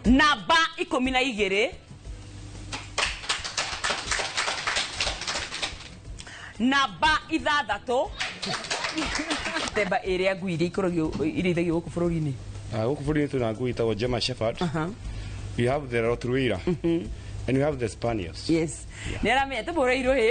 Namba 12. Namba 6. Temba ĩrĩa ngui iria ikoragio irĩithagio gũkũ bũrũri-inĩ. Gũkũ bũrũri-inĩ twĩna ngui ĩtagwo German Shepherd. We have the Rottweiler. And we have the Spaniels. Yes. Nĩ aramenya tũbũre irũhĩ.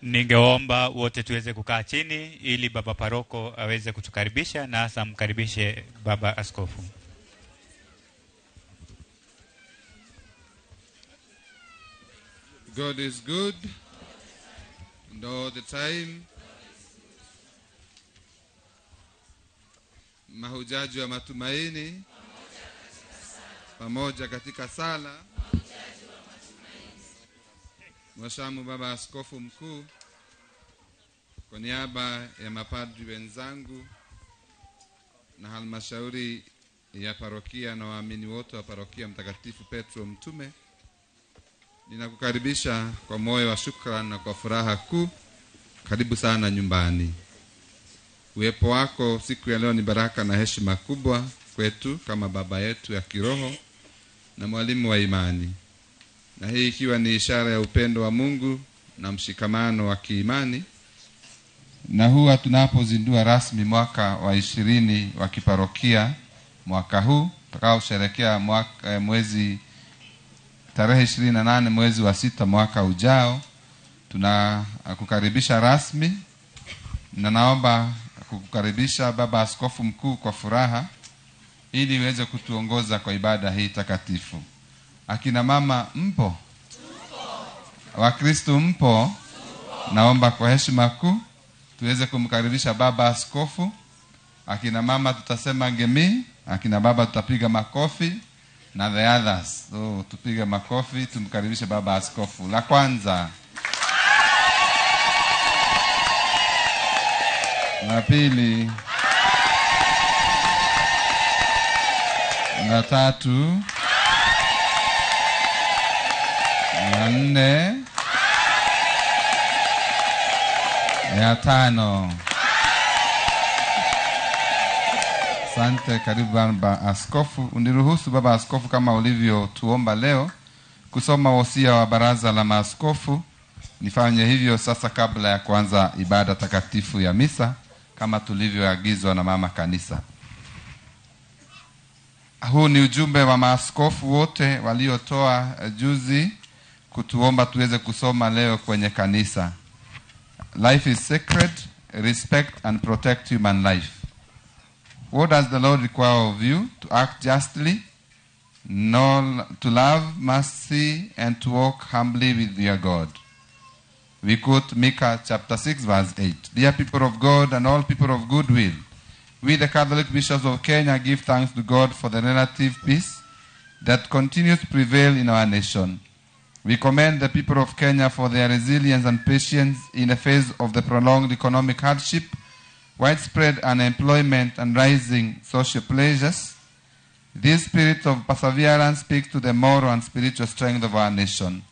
Ningeomba wote tuweze kukaa chini ili baba paroko aweze kutukaribisha na hasa mkaribishe baba askofu. God is good and all the time. Mahujaji wa matumaini pamoja katika sala. Mwashamu baba askofu mkuu, kwa niaba ya mapadri wenzangu na halmashauri ya parokia na waamini wote wa parokia Mtakatifu Petro Mtume, ninakukaribisha kwa moyo wa shukrani na kwa furaha kuu. Karibu sana nyumbani. Uwepo wako siku ya leo ni baraka na heshima kubwa kwetu kama baba yetu ya kiroho na mwalimu wa imani. Na hii ikiwa ni ishara ya upendo wa Mungu na mshikamano wa kiimani, Na huwa tunapozindua rasmi mwaka wa 20 wa kiparokia mwaka huu tutakaosherehekea mwezi tarehe 28 mwezi wa 6 mwaka ujao, tunakukaribisha rasmi, na naomba kukukaribisha Baba Askofu Mkuu kwa furaha ili uweze kutuongoza kwa ibada hii takatifu. Akina mama mpo? Wakristo mpo? Naomba kwa heshima kuu tuweze kumkaribisha Baba Askofu. Akina mama tutasema ngemi, akina baba tutapiga makofi na the others. So tupige makofi tumkaribishe Baba Askofu. La kwanza, la pili, la tatu, la nne, ya tano. Asante, karibu Baba Askofu. Uniruhusu Baba Askofu, kama ulivyo tuomba leo, kusoma wosia wa Baraza la Maaskofu. Nifanye hivyo sasa kabla ya kuanza ibada takatifu ya misa kama tulivyoagizwa na Mama Kanisa. Huu ni ujumbe wa maaskofu wote waliotoa juzi kutuomba tuweze kusoma leo kwenye kanisa. Life is sacred, respect and protect human life. What does the Lord require of you? To act justly, to love mercy, and to walk humbly with your God. We quote Micah chapter 6 verse 8. Dear people of God and all people of goodwill, we the Catholic bishops of Kenya give thanks to God for the relative peace that continues to prevail in our nation. We commend the people of Kenya for their resilience and patience in the face of the prolonged economic hardship, widespread unemployment, and rising social pressures. This spirit of perseverance speaks to the moral and spiritual strength of our nation.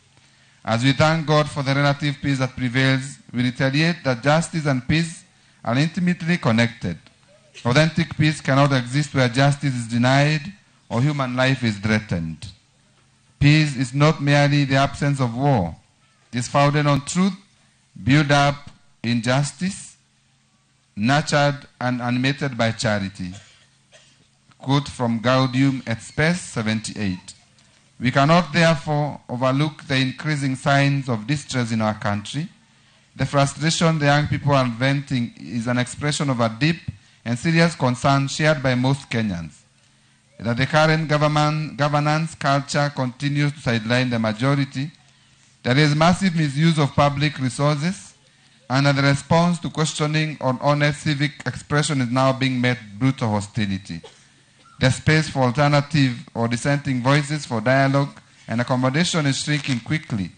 As we thank God for the relative peace that prevails, we retaliate that justice and peace are intimately connected. Authentic peace cannot exist where justice is denied or human life is threatened. Peace is not merely the absence of war. It is founded on truth, built up in justice, nurtured and animated by charity. Quote from Gaudium et Spes 78. We cannot therefore overlook the increasing signs of distress in our country. The frustration the young people are venting is an expression of a deep and serious concern shared by most Kenyans, that the current governance culture continues to sideline the majority. There is massive misuse of public resources, and that the response to questioning on honest civic expression is now being met brutal hostility. The space for alternative or dissenting voices for dialogue and accommodation is shrinking quickly.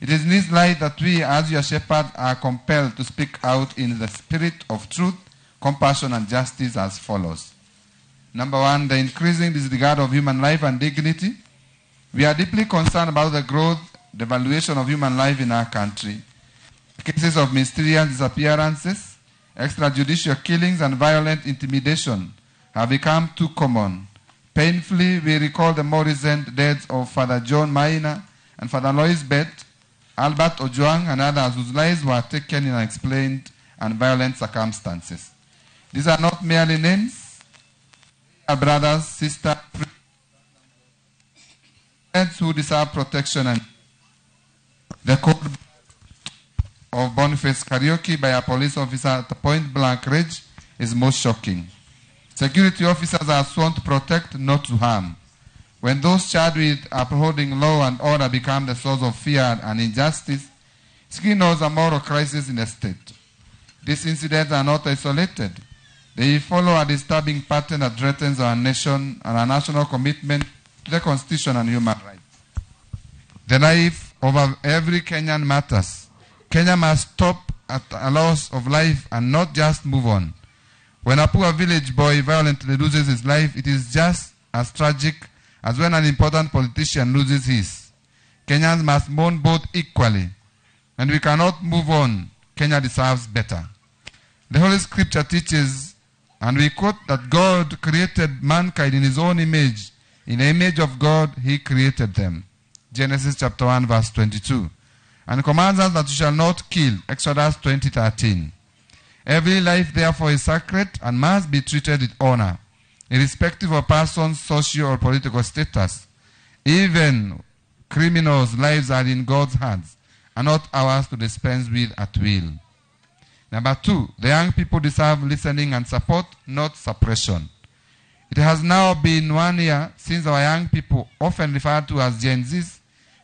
It is in this light that we, as your shepherds, are compelled to speak out in the spirit of truth, compassion, and justice as follows. Number one, the increasing disregard of human life and dignity. We are deeply concerned about the growth, devaluation of human life in our country. Cases of mysterious disappearances, extrajudicial killings, and violent intimidation have become too common. Painfully, we recall the more recent deaths of Father John Maina and Father Lois Bett, Albert Ojwang, and others whose lives were taken in unexplained and violent circumstances. These are not merely names. They are brothers, sisters, friends who deserve protection. And the code of Boniface Karaoke by a police officer at the Point Blank Ridge is most shocking. Security officers are sworn to protect, not to harm. When those charged with upholding law and order become the source of fear and injustice, it signals a moral crisis in the state. These incidents are not isolated. They follow a disturbing pattern that threatens our nation and our national commitment to the Constitution and human rights. The life of every Kenyan matters. Kenya must stop at a loss of life and not just move on. When a poor village boy violently loses his life, it is just as tragic as when an important politician loses his. Kenyans must mourn both equally, and we cannot move on. Kenya deserves better. The Holy Scripture teaches, and we quote, that God created mankind in his own image. In the image of God, he created them. Genesis chapter 1, verse 22. And commands us that you shall not kill. Exodus 20:13. Every life, therefore, is sacred and must be treated with honor, irrespective of person's social or political status. Even criminals' lives are in God's hands and not ours to dispense with at will. Number two, the young people deserve listening and support, not suppression. It has now been 1 year since our young people, often referred to as Gen Zs,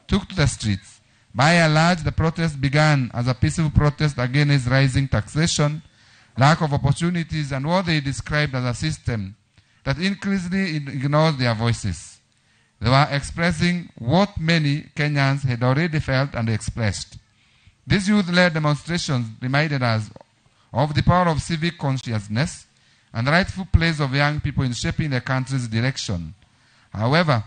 took to the streets. By and large, the protest began as a peaceful protest against rising taxation, lack of opportunities, and what they described as a system that increasingly ignores their voices. They were expressing what many Kenyans had already felt and expressed. These youth-led demonstrations reminded us of the power of civic consciousness and the rightful place of young people in shaping the country's direction. However,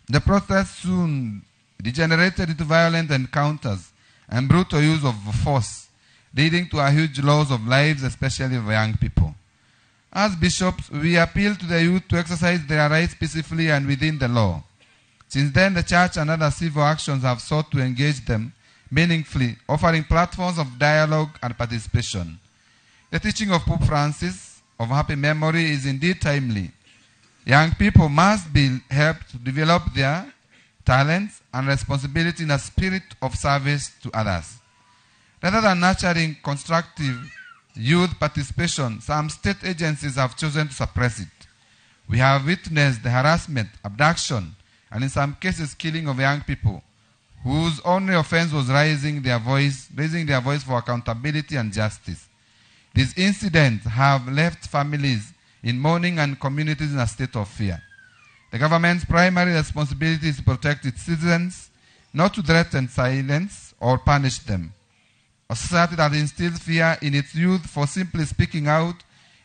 the protests soon degenerated into violent encounters and brutal use of force, leading to a huge loss of lives, especially of young people. As bishops, we appeal to the youth to exercise their rights peacefully and within the law. Since then, the church and other civil actions have sought to engage them meaningfully, offering platforms of dialogue and participation. The teaching of Pope Francis of happy memory is indeed timely. Young people must be helped to develop their talents and responsibility in a spirit of service to others. Rather than nurturing constructive youth participation, some state agencies have chosen to suppress it. We have witnessed the harassment, abduction, and in some cases killing of young people whose only offense was raising their voice for accountability and justice. These incidents have left families in mourning and communities in a state of fear. The government's primary responsibility is to protect its citizens, not to threaten silence or punish them. A society that instills fear in its youth for simply speaking out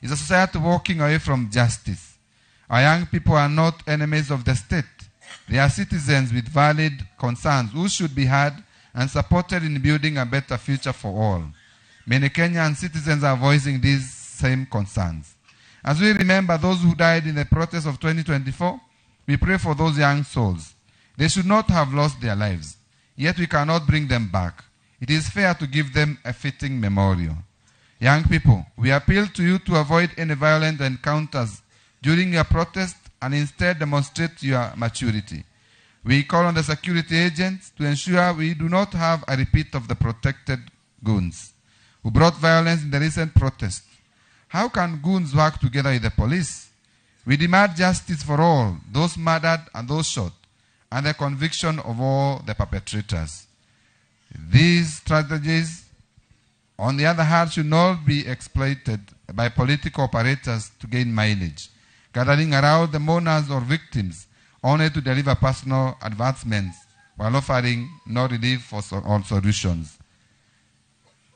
is a society walking away from justice. Our young people are not enemies of the state. They are citizens with valid concerns who should be heard and supported in building a better future for all. Many Kenyan citizens are voicing these same concerns. As we remember those who died in the protests of 2024, we pray for those young souls. They should not have lost their lives, yet we cannot bring them back. It is fair to give them a fitting memorial. Young people, we appeal to you to avoid any violent encounters during your protest and instead demonstrate your maturity. We call on the security agents to ensure we do not have a repeat of the protected goons who brought violence in the recent protests. How can goons work together with the police? We demand justice for all, those murdered and those shot, and the conviction of all the perpetrators. These strategies, on the other hand, should not be exploited by political operators to gain mileage, gathering around the mourners or victims only to deliver personal advancements while offering no relief for all solutions.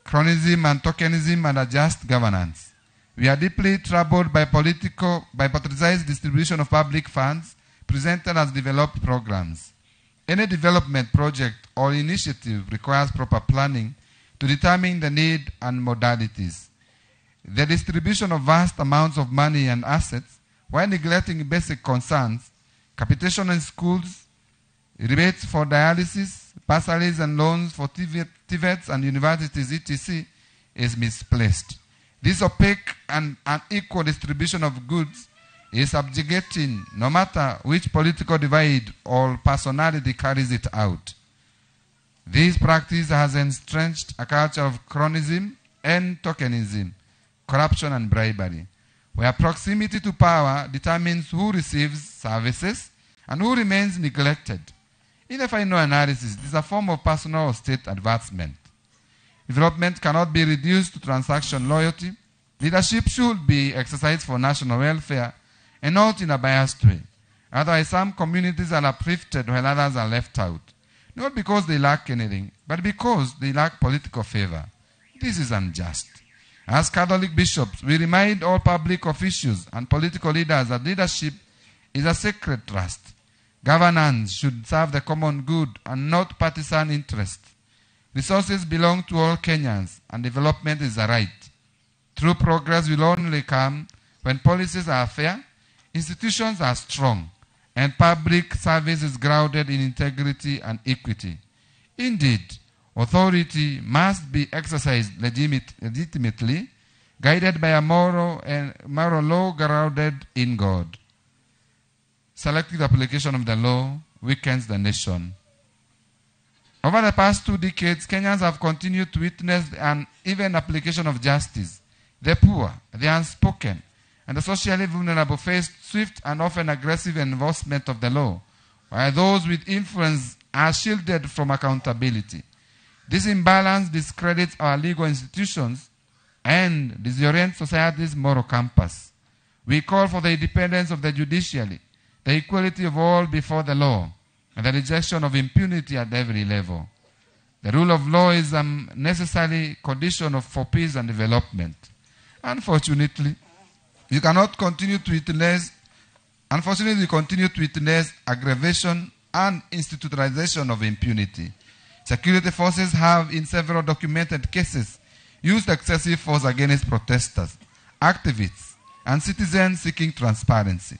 Cronyism and tokenism and a just governance. We are deeply troubled by politicized distribution of public funds presented as developed programs. Any development project or initiative requires proper planning to determine the need and modalities. The distribution of vast amounts of money and assets while neglecting basic concerns, capitation in schools, rebates for dialysis, bursaries and loans for TVETs and universities, etc., is misplaced. This opaque and unequal distribution of goods is subjugating no matter which political divide or personality carries it out. This practice has entrenched a culture of cronyism and tokenism, corruption and bribery, where proximity to power determines who receives services and who remains neglected. In the final analysis, it is a form of personal or state advancement. Development cannot be reduced to transaction loyalty. Leadership should be exercised for national welfare and not in a biased way. Otherwise, some communities are uplifted while others are left out, not because they lack anything, but because they lack political favor. This is unjust. As Catholic bishops, we remind all public officials and political leaders that leadership is a sacred trust. Governance should serve the common good and not partisan interests. Resources belong to all Kenyans, and development is a right. True progress will only come when policies are fair, institutions are strong, and public service is grounded in integrity and equity. Indeed, authority must be exercised legitimately, guided by a moral law grounded in God. Selective application of the law weakens the nation. Over the past 2 decades, Kenyans have continued to witness an uneven application of justice. The poor, the unspoken, and the socially vulnerable faced swift and often aggressive enforcement of the law, while those with influence are shielded from accountability. This imbalance discredits our legal institutions and disorients society's moral compass. We call for the independence of the judiciary, the equality of all before the law, and the rejection of impunity at every level. The rule of law is a necessary condition for peace and development. Unfortunately, you cannot continue to witness. Unfortunately, we continue to witness aggravation and institutionalization of impunity. Security forces have, in several documented cases, used excessive force against protesters, activists, and citizens seeking transparency.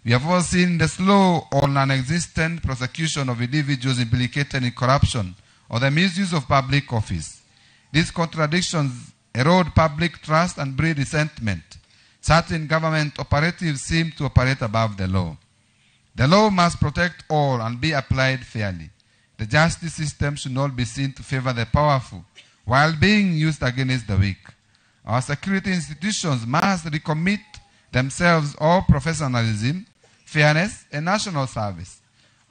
We have also seen the slow or non-existent prosecution of individuals implicated in corruption or the misuse of public office. These contradictions erode public trust and breed resentment. Certain government operatives seem to operate above the law. The law must protect all and be applied fairly. The justice system should not be seen to favor the powerful while being used against the weak. Our security institutions must recommit themselves all professionalism, fairness, and national service.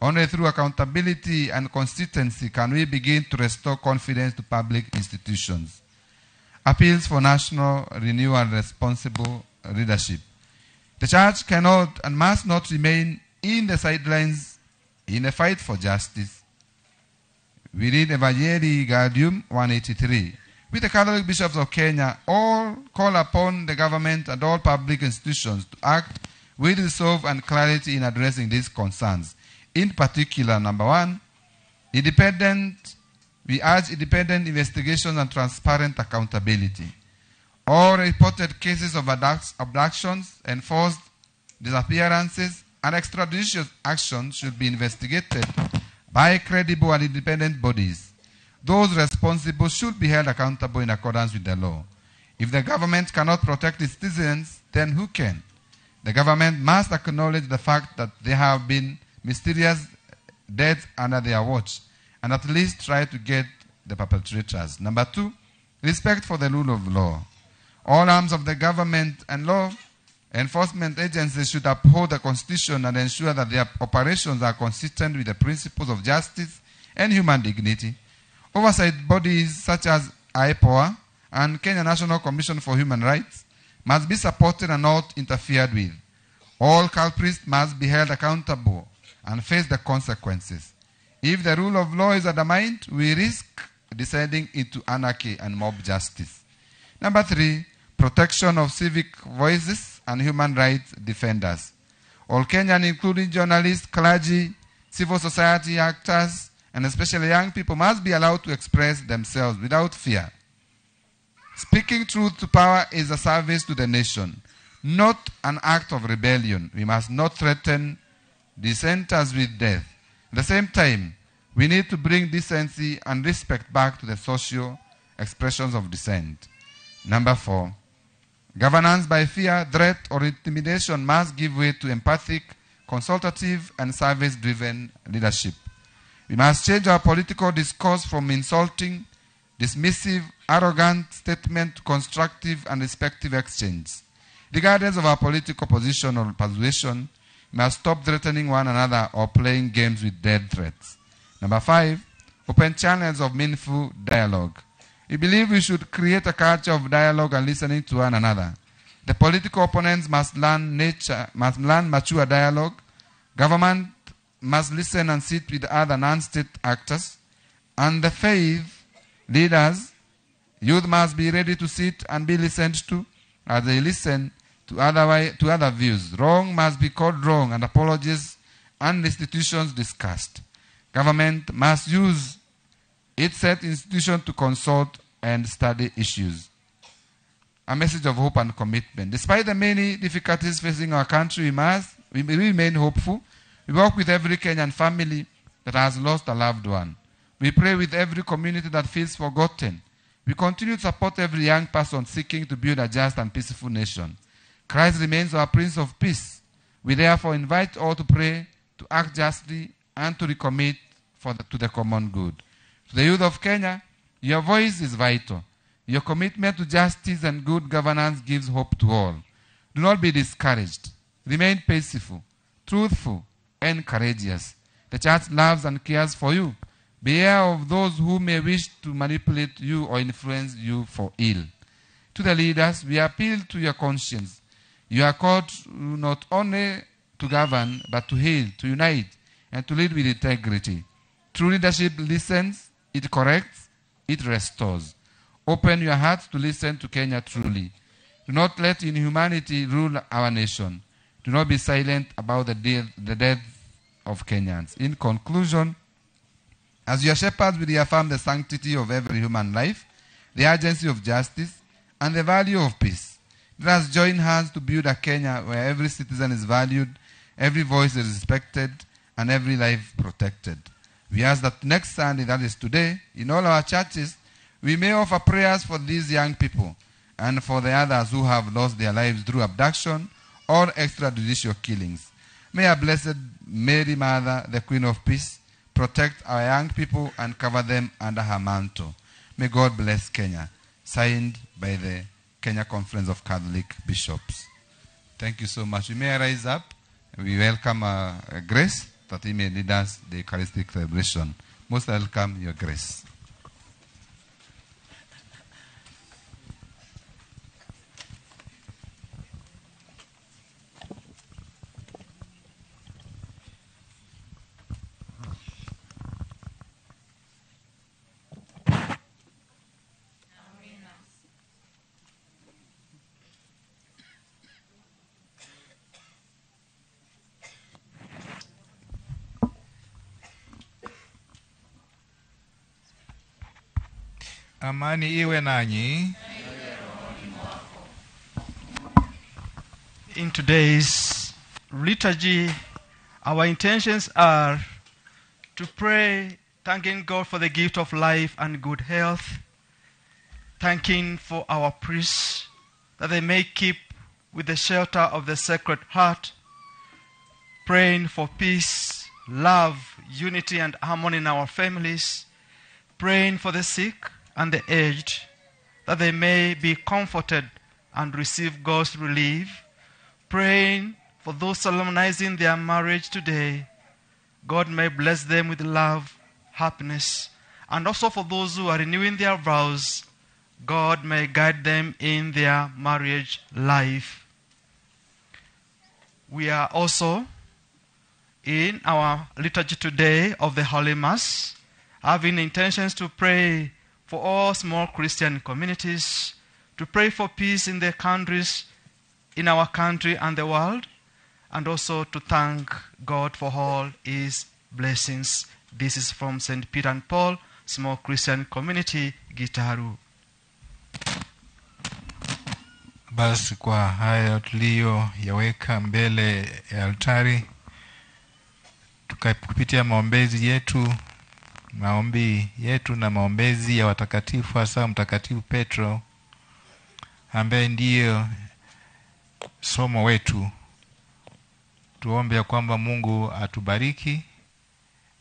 Only through accountability and consistency can we begin to restore confidence to public institutions. Appeals for national renewal and responsible leadership. The church cannot and must not remain in the sidelines in the fight for justice. We read Evangelii Gaudium 183. With the Catholic bishops of Kenya, all call upon the government and all public institutions to act with resolve and clarity in addressing these concerns. In particular, number one, we urge independent investigations and transparent accountability. All reported cases of abductions, enforced disappearances, and extrajudicial actions should be investigated by credible and independent bodies. Those responsible should be held accountable in accordance with the law. If the government cannot protect its citizens, then who can? The government must acknowledge the fact that there have been mysterious deaths under their watch and at least try to get the perpetrators. Number two, respect for the rule of law. All arms of the government and law enforcement agencies should uphold the Constitution and ensure that their operations are consistent with the principles of justice and human dignity. Oversight bodies such as IPOA and Kenya National Commission for Human Rights must be supported and not interfered with. All culprits must be held accountable and face the consequences. If the rule of law is undermined, we risk descending into anarchy and mob justice. Number three, protection of civic voices and human rights defenders. All Kenyans, including journalists, clergy, civil society actors, and especially young people, must be allowed to express themselves without fear. Speaking truth to power is a service to the nation, not an act of rebellion. We must not threaten dissenters with death. At the same time, we need to bring decency and respect back to the social expressions of dissent. Number four, governance by fear, threat, or intimidation must give way to empathic, consultative, and service-driven leadership. We must change our political discourse from insulting, dismissive, arrogant statement to constructive and respectful exchange. Regardless of our political position or persuasion, we must stop threatening one another or playing games with dead threats. Number five, open channels of meaningful dialogue. We believe we should create a culture of dialogue and listening to one another. The political opponents must learn mature dialogue. Government must listen and sit with other non-state actors. And the faith leaders, youth must be ready to sit and be listened to as they listen to other views. Wrong must be called wrong and apologies and institutions discussed. Government must use its set institution to consult and study issues. A message of hope and commitment. Despite the many difficulties facing our country, we remain hopeful. We work with every Kenyan family that has lost a loved one. We pray with every community that feels forgotten. We continue to support every young person seeking to build a just and peaceful nation. Christ remains our Prince of Peace. We therefore invite all to pray, to act justly, and to recommit to the common good. To the youth of Kenya, your voice is vital. Your commitment to justice and good governance gives hope to all. Do not be discouraged. Remain peaceful, truthful, and courageous. The church loves and cares for you. Beware of those who may wish to manipulate you or influence you for ill. To the leaders, we appeal to your conscience. You are called not only to govern, but to heal, to unite, and to lead with integrity. True leadership listens, it corrects, it restores. Open your hearts to listen to Kenya truly. Do not let inhumanity rule our nation. Do not be silent about the death of Kenyans. In conclusion, as your shepherds, we reaffirm the sanctity of every human life, the urgency of justice, and the value of peace. Let us join hands to build a Kenya where every citizen is valued, every voice is respected, and every life protected. We ask that next Sunday, that is today, in all our churches, we may offer prayers for these young people and for the others who have lost their lives through abduction or extrajudicial killings. May our Blessed Mary Mother, the Queen of Peace, protect our young people and cover them under her mantle. May God bless Kenya. Signed by the Kenya Conference of Catholic Bishops. Thank you so much. You may rise up. We welcome Grace, that he may lead us the Eucharistic celebration. Most welcome, Your Grace. Amani iwe nanyi. In today's liturgy, our intentions are to pray, thanking God for the gift of life and good health, thanking for our priests, that they may keep with the shelter of the Sacred Heart, praying for peace, love, unity, and harmony in our families, praying for the sick and the aged, that they may be comforted and receive God's relief, praying for those solemnizing their marriage today, God may bless them with love, happiness, and also for those who are renewing their vows, God may guide them in their marriage life. We are also in our liturgy today of the Holy Mass, having intentions to pray for all small Christian communities, to pray for peace in their countries, in our country and the world, and also to thank God for all his blessings. This is from St. Peter and Paul, Small Christian Community, Gitaru. Basi kwa hayo tuliyoyaweka mbele ya altari, tukapitia maombezi yetu, maombi yetu na maombezi ya watakatifu, hasa Mtakatifu Petro ambaye ndiyo somo wetu. Tuombe kwamba Mungu atubariki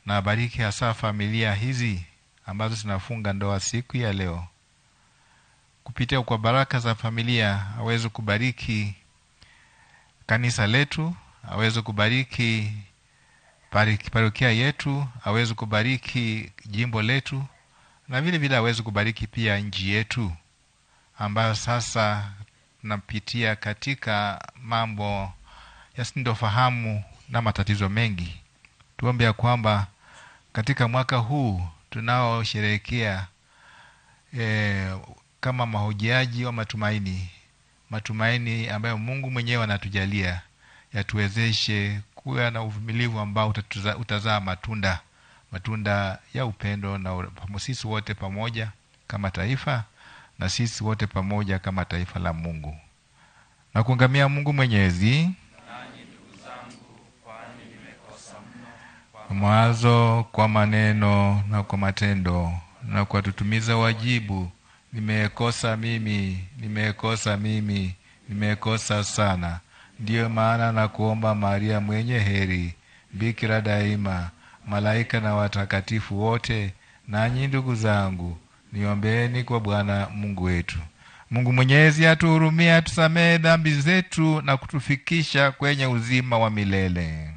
na abariki hasa familia hizi ambazo zinafunga ndoa siku ya leo. Kupitia kwa baraka za familia aweze kubariki kanisa letu, aweze kubariki parokia yetu, aweze kubariki jimbo letu, na vile vile aweze kubariki pia nchi yetu ambayo sasa tunapitia katika mambo yasindofahamu na matatizo mengi. Tuombe ya kwamba katika mwaka huu tunaosherehekea kama mahujaji wa matumaini, matumaini ambayo Mungu mwenyewe anatujalia, yatuwezeshe kuwa na uvumilivu ambao utazaa matunda, matunda ya upendo na sisi wote pamoja kama taifa, na sisi wote pamoja kama taifa la Mungu. Na kuangamia Mungu Mwenyezi, kwa mawazo, kwa maneno na kwa matendo, na kwa tutumiza wajibu, Nimekosa mimi, nimekosa mimi, nimekosa sana. Ndiyo maana nakuomba Maria mwenye heri, Bikira daima, malaika na watakatifu wote, nanyi ndugu zangu, niombeeni kwa Bwana Mungu wetu. Mungu Mwenyezi atuhurumie, atusamehe dhambi zetu na kutufikisha kwenye uzima wa milele.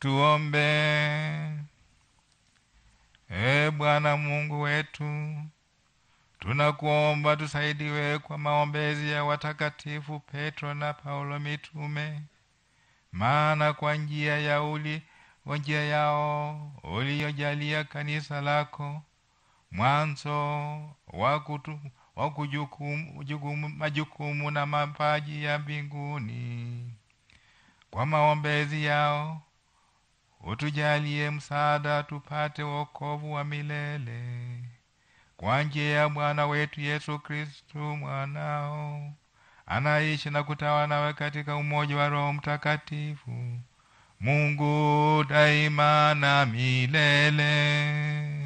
Tuombe. E Bwana Mungu wetu, tunakuomba tusaidiwe kwa maombezi ya watakatifu Petro na Paulo mitume, maana kwa njia ya njia yao uliyojalia kanisa lako mwanzo wa majukumu na mapaji ya mbinguni. Kwa maombezi yao utujalie msaada tupate wokovu wa milele, kwa njia ya Bwana wetu Yesu Kristu mwanao, anaishi na kutawala nawe katika umoja wa Roho Mtakatifu, Mungu daima na milele.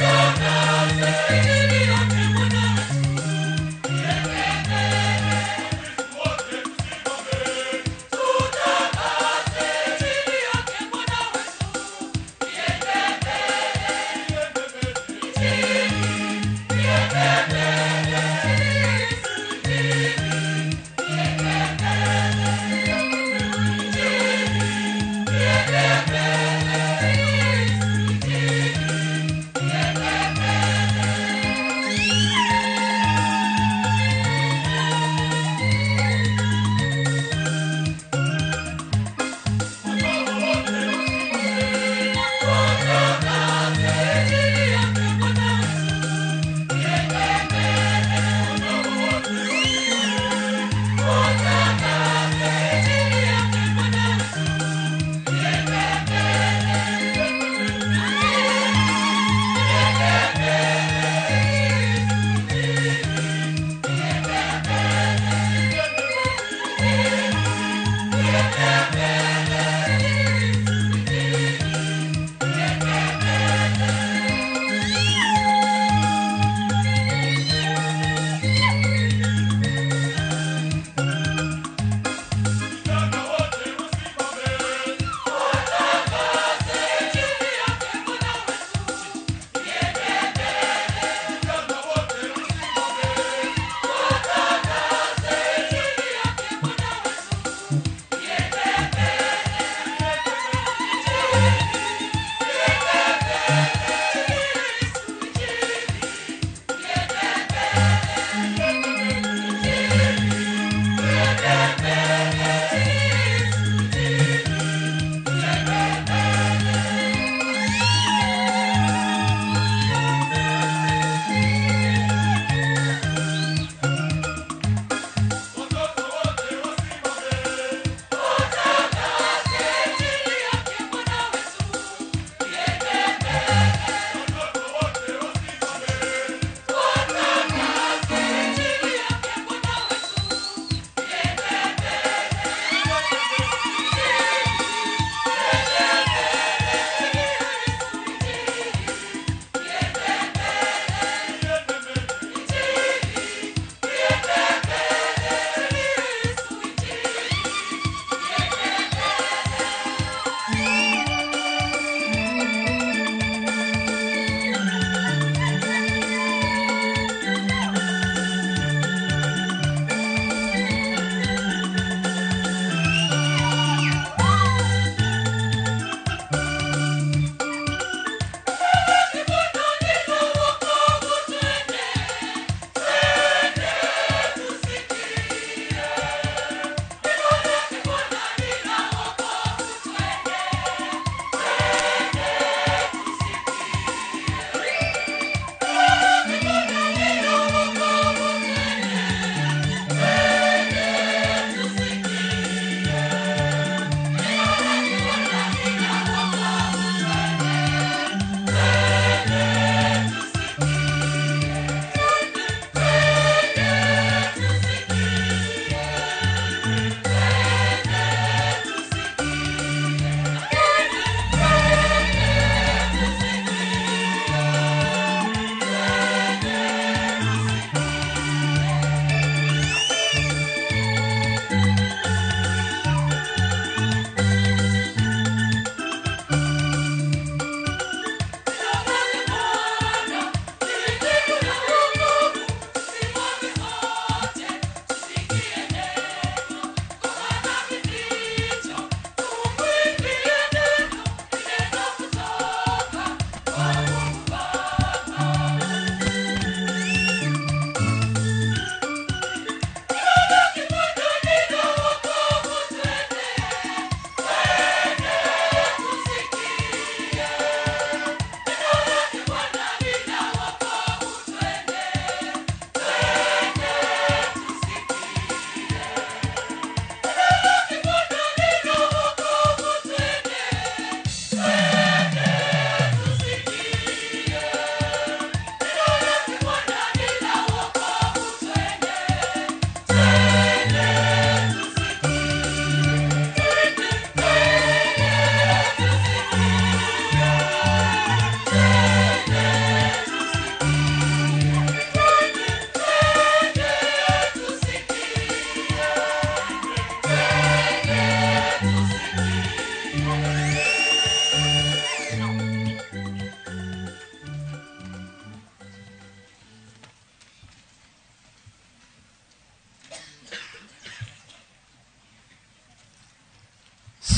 Amen.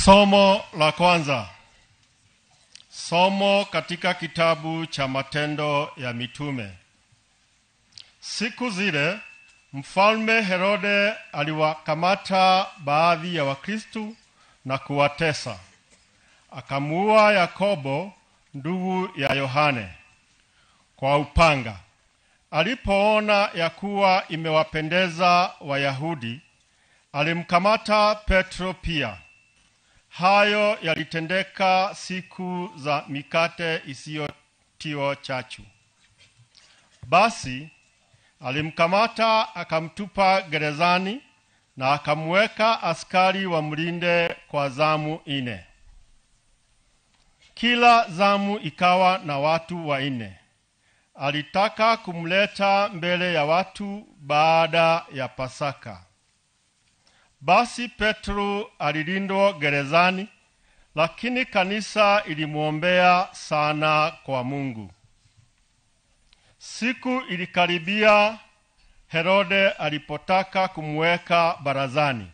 Somo la kwanza. Somo katika kitabu cha Matendo ya Mitume. Siku zile Mfalme Herode aliwakamata baadhi ya Wakristo na kuwatesa. Akamuua Yakobo ndugu ya Yohane kwa upanga. Alipoona ya kuwa imewapendeza Wayahudi, alimkamata Petro pia. Hayo yalitendeka siku za mikate isiyotiwa chachu. Basi alimkamata akamtupa gerezani na akamweka askari wamlinde kwa zamu 4. Kila zamu ikawa na watu 4. Alitaka kumleta mbele ya watu baada ya Pasaka. Basi Petro alilindwa gerezani, lakini kanisa ilimuombea sana kwa Mungu. Siku ilikaribia Herode alipotaka kumweka barazani.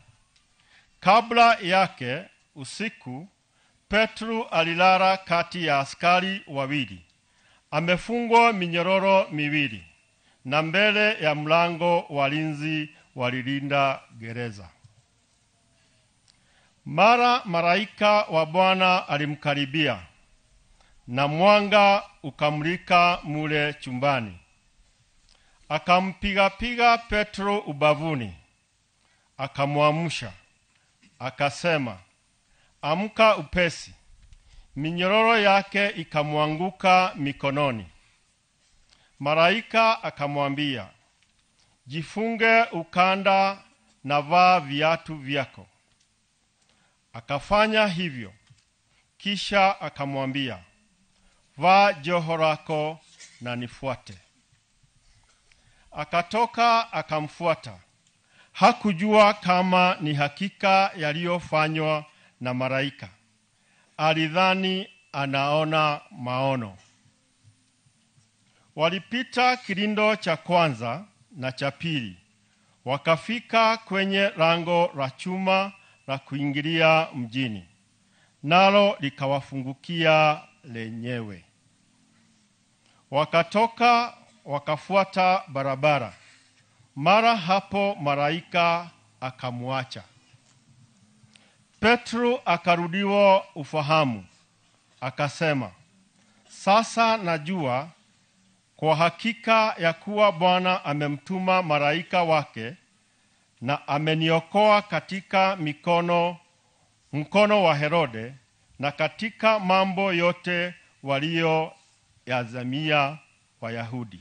Kabla yake usiku, Petro alilala kati ya askari 2, amefungwa minyororo 2, na mbele ya mlango walinzi walilinda gereza. Mara malaika wa Bwana alimkaribia, na mwanga ukamulika mule chumbani. Akampiga-piga Petro ubavuni, akamwamsha, akasema, "Amka upesi." Minyororo yake ikamwanguka mikononi. Malaika akamwambia, "Jifunge ukanda na vaa viatu vyako." Akafanya hivyo. Kisha akamwambia, "Vaa joho lako na nifuate." Akatoka akamfuata. Hakujua kama ni hakika yaliyofanywa na malaika. Alidhani anaona maono. Walipita kilindo cha kwanza na cha pili, wakafika kwenye lango la chuma la kuingilia mjini, nalo likawafungukia lenyewe. Wakatoka wakafuata barabara. Mara hapo malaika akamwacha. Petro akarudiwa ufahamu, akasema, "Sasa najua kwa hakika ya kuwa Bwana amemtuma malaika wake na ameniokoa katika mkono wa Herode na katika mambo yote walioyazamia Wayahudi."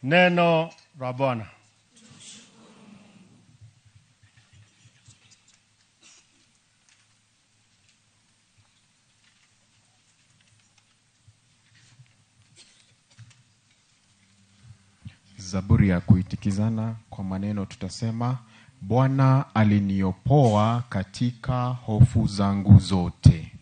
Neno la Bwana. Zaburi ya kuitikizana kwa maneno tutasema: Bwana aliniopoa katika hofu zangu zote.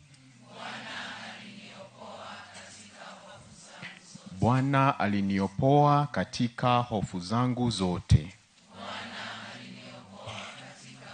Bwana aliniopoa katika hofu zangu zote. Bwana aliniopoa katika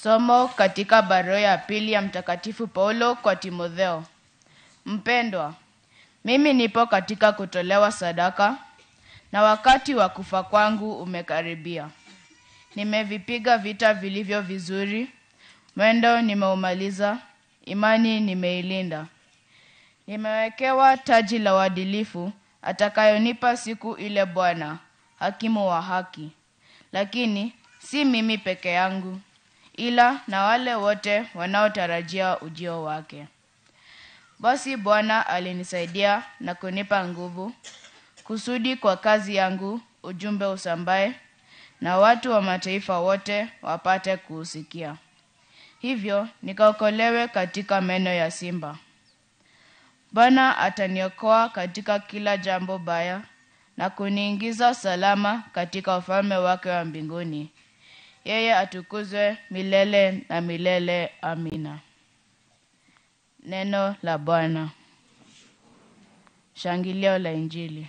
Somo katika barua ya pili ya Mtakatifu Paulo kwa Timotheo. Mpendwa, mimi nipo katika kutolewa sadaka na wakati wa kufa kwangu umekaribia. Nimevipiga vita vilivyo vizuri, mwendo nimeumaliza, imani nimeilinda. Nimewekewa taji la uadilifu atakayonipa siku ile Bwana, hakimu wa haki. Lakini si mimi peke yangu, ila na wale wote wanaotarajia ujio wake. Basi Bwana alinisaidia na kunipa nguvu, kusudi kwa kazi yangu ujumbe usambae na watu wa mataifa wote wapate kuusikia. Hivyo nikaokolewe katika meno ya simba. Bwana ataniokoa katika kila jambo baya na kuniingiza salama katika ufalme wake wa mbinguni. Yeye atukuzwe milele na milele. Amina. Neno la Bwana. Shangilio la Injili.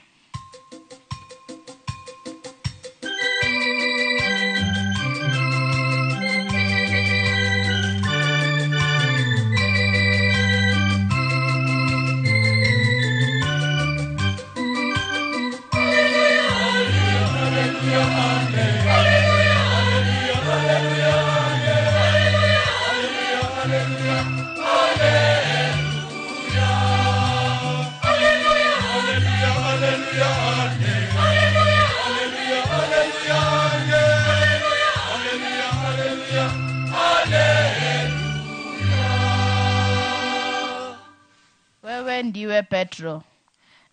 Wewe ndiwe Petro,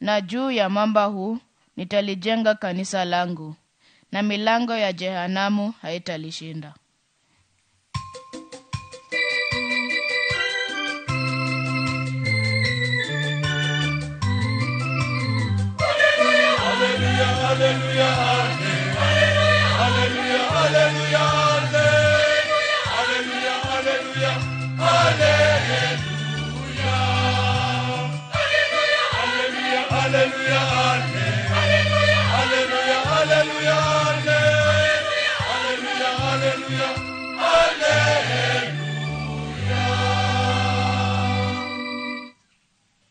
na juu ya mwamba huu nitalijenga kanisa langu, na milango ya jehanamu haitalishinda.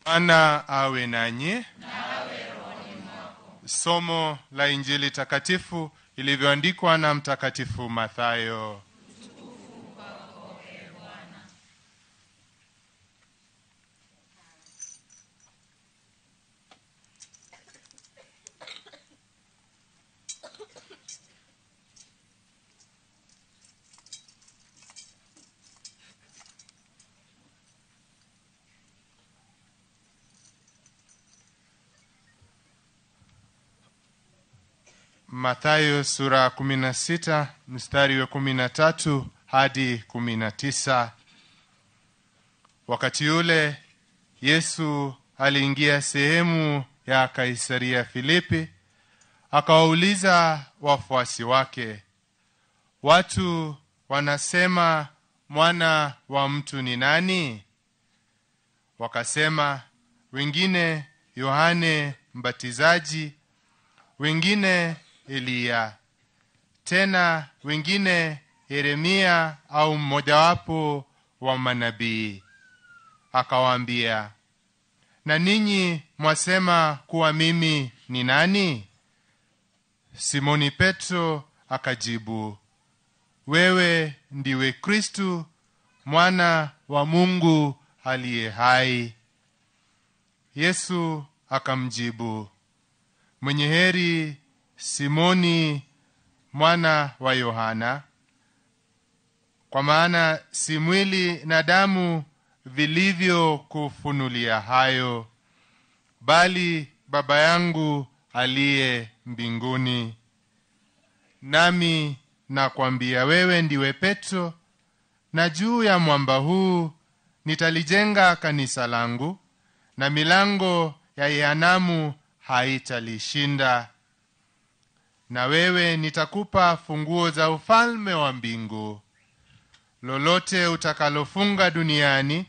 Bwana awe nanyi. Somo la Injili takatifu ilivyoandikwa na Mtakatifu Mathayo. Mathayo sura 16 mstari wa 13 hadi 19. Wakati ule Yesu aliingia sehemu ya Kaisaria Filipi, akawauliza wafuasi wake, watu wanasema mwana wa mtu ni nani? Wakasema, wengine Yohane Mbatizaji, wengine Eliya, tena wengine Yeremia au mmojawapo wa manabii. Akawaambia, na ninyi mwasema kuwa mimi ni nani? Simoni Petro akajibu, wewe ndiwe Kristu, mwana wa Mungu aliye hai. Yesu akamjibu, mwenye heri Simoni mwana wa Yohana, kwa maana si mwili na damu vilivyo kufunulia hayo, bali Baba yangu aliye mbinguni. Nami nakwambia wewe ndiwe Petro, na juu ya mwamba huu nitalijenga kanisa langu, na milango ya Yehanamu haitalishinda. Na wewe nitakupa funguo za ufalme wa mbingu. Lolote utakalofunga duniani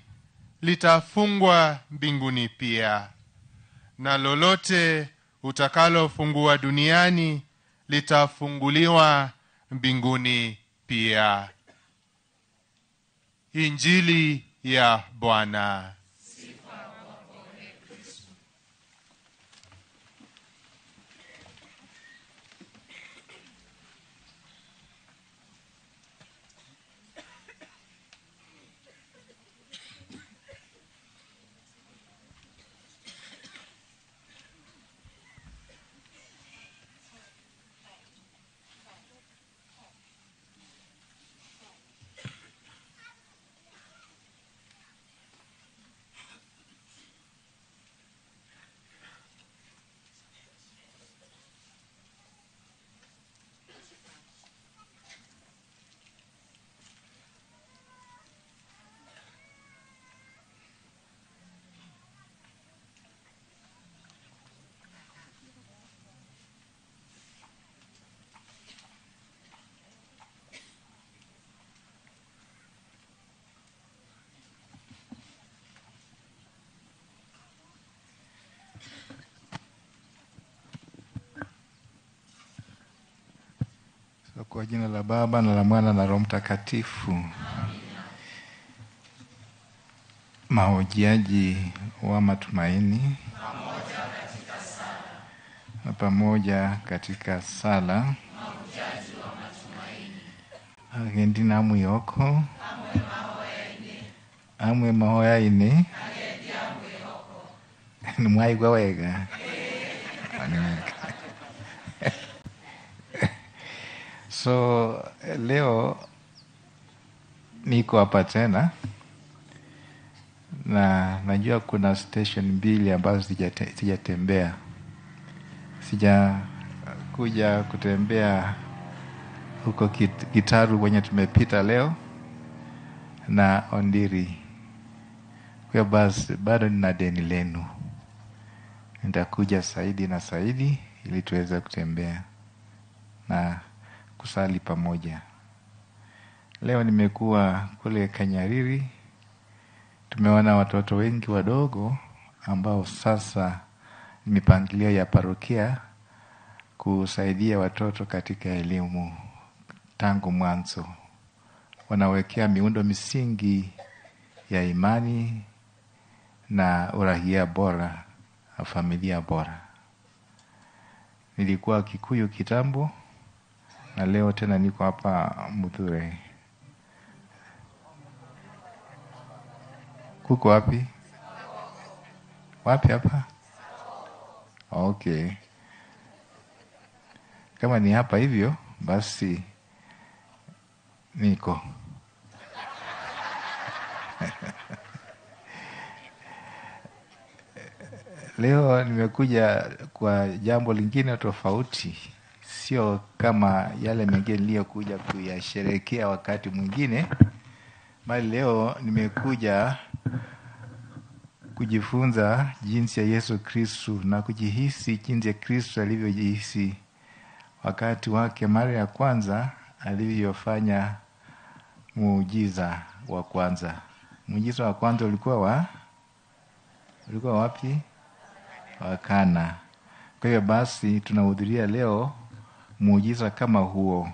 litafungwa mbinguni pia, na lolote utakalofungua duniani litafunguliwa mbinguni pia. Injili ya Bwana. Kwa jina la Baba na la Mwana na Roho Mtakatifu. Mahujaji wa matumaini na pamoja katika sala. Agendi amwihoko amwe mahoya ine nimwaigwa wega. So leo niko hapa tena na najua kuna station mbili ambazo sijatembea. Sijakuja kutembea huko Gitaru kwenye tumepita leo na Ondiri. Kwa hiyo basi bado nina deni lenu. Nitakuja zaidi na zaidi ili tuweze kutembea na kusali pamoja. Leo nimekuwa kule Kanyariri. Tumeona watoto wengi wadogo ambao sasa mipangilio ya parokia kusaidia watoto katika elimu tangu mwanzo. Wanawekea miundo misingi ya imani na uraia bora na familia bora. Nilikuwa Kikuyu kitambo na leo tena niko hapa Muthure. Kuko wapi? Wapi hapa? Okay. Kama ni hapa hivyo, basi niko. Leo nimekuja kwa jambo lingine tofauti. Sio kama yale mengine niliyokuja kuyasherehekea wakati mwingine, bali leo nimekuja kujifunza jinsi ya Yesu Kristo na kujihisi jinsi ya Kristo alivyojihisi wakati wake mara ya kwanza alivyofanya muujiza wa kwanza. Muujiza wa kwanza ulikuwa wapi? Wa Kana. Kwa hiyo basi tunahudhuria leo muujiza kama huo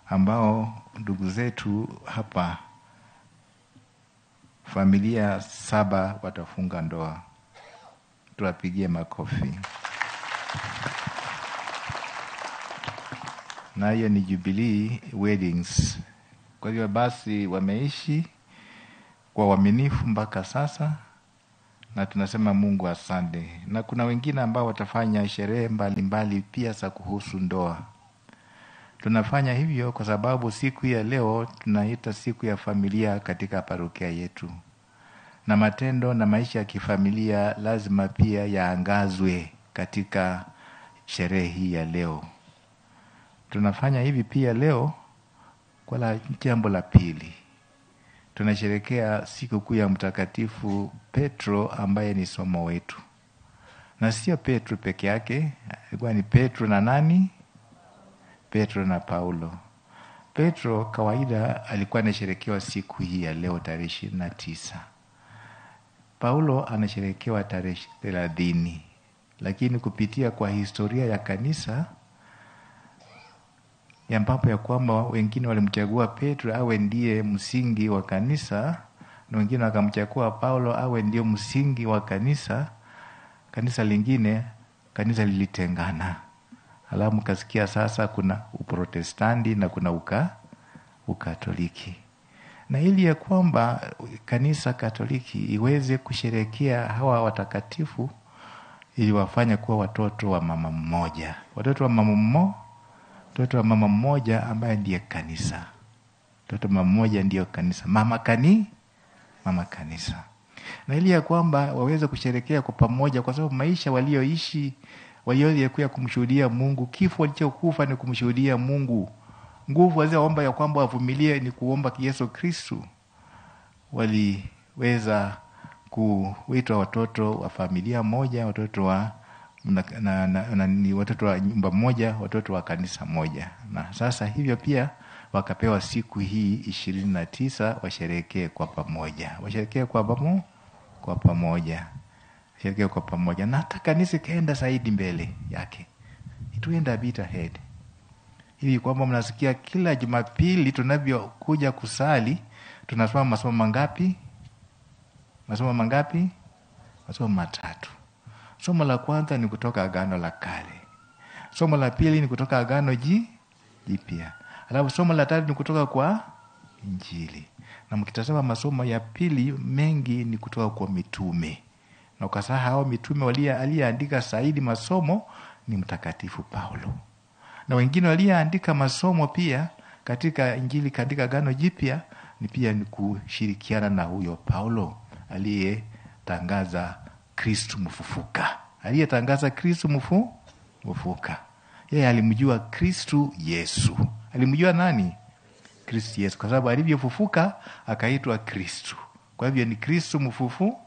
ambao ndugu zetu hapa familia 7 watafunga ndoa. Tuwapigie makofi. Na hiyo ni Jubilee Weddings. Kwa hiyo basi wameishi kwa uaminifu mpaka sasa na tunasema Mungu asante. Na kuna wengine ambao watafanya sherehe mbalimbali pia za kuhusu ndoa. Tunafanya hivyo kwa sababu siku ya leo tunaita siku ya familia katika parokia yetu. Na matendo na maisha ya kifamilia lazima pia yaangazwe katika sherehe hii ya leo. Tunafanya hivi pia leo kwa jambo la pili. Tunasherehekea siku kuu ya Mtakatifu Petro ambaye ni somo wetu. Na sio Petro peke yake, alikuwa ni Petro na nani? Petro na Paulo. Petro kawaida alikuwa anasherekewa siku hii ya leo tarehe 29. Paulo anasherekewa tarehe 30. Lakini kupitia kwa historia ya kanisa, ambapo ya kwamba wengine walimchagua Petro awe ndiye msingi wa kanisa na wengine wakamchagua Paulo awe ndiye msingi wa kanisa, kanisa lingine, kanisa lilitengana. Alafu mkasikia sasa kuna Uprotestanti na kuna Ukatoliki. Na ili ya kwamba kanisa Katoliki iweze kusherehekea hawa watakatifu, iliwafanya kuwa watoto wa mama mmoja. Watoto wa mama mmoja, mtoto wa mama mmoja ambaye ndiye kanisa. Mtoto wa mama mmoja ndiyo kanisa. Mama mama kanisa. Na ili ya kwamba waweze kusherehekea kwa pamoja, kwa sababu maisha walioishi, waliokuwa kumshuhudia Mungu, kifo walichokufa ni kumshuhudia Mungu. Nguvu walizoomba ya kwamba wavumilie ni kuomba Yesu Kristo. Waliweza kuitwa watoto wa familia moja, watoto wa watoto wa nyumba moja, watoto wa kanisa moja. Na sasa hivyo pia wakapewa siku hii 29 washerehekee kwa pamoja. Washerehekee kwa pamoja. Washerehekee kwa pamoja. Na hata kanisa ikaenda zaidi mbele yake. It went a bit ahead. Hivi kwamba mnasikia kila Jumapili tunavyokuja kusali, tunasoma masomo mangapi? Masomo mangapi? Masomo matatu. Somo la kwanza ni kutoka Agano la Kale. Somo la pili ni kutoka Agano Jipya. Alafu somo la tatu ni kutoka kwa Injili. Na mkitazama masomo ya pili mengi ni kutoka kwa mitume. Na kwa sasa hao mitume aliyeandika zaidi masomo ni Mtakatifu Paulo. Na wengine waliandika masomo pia katika Injili, katika Agano Jipya, ni pia ni kushirikiana na huyo Paulo aliyetangaza Kristo mfufuka. Aliyetangaza Kristo mfufuka. Yeye alimjua Kristo Yesu. Alimjua nani? Kristo Yesu. Kwa sababu alivyofufuka akaitwa Kristo. Kwa hivyo ni Kristo mfufu.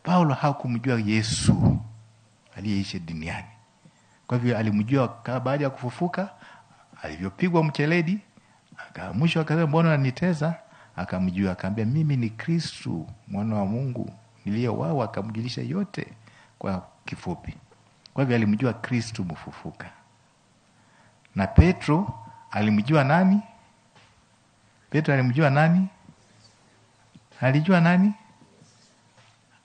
Paulo hakumjua Yesu aliyeishi duniani. Kwa hivyo alimjua baada ya kufufuka, alivyopigwa mcheledi, mwisho akasema mbona unanitesa? Akamjua, akamwambia mimi ni Kristo mwana wa Mungu niliyeuawa, akamjulisha yote kwa kifupi. Kwa hivyo alimjua Kristo mfufuka. Na Petro alimjua nani? Petro alimjua nani? Alijua nani?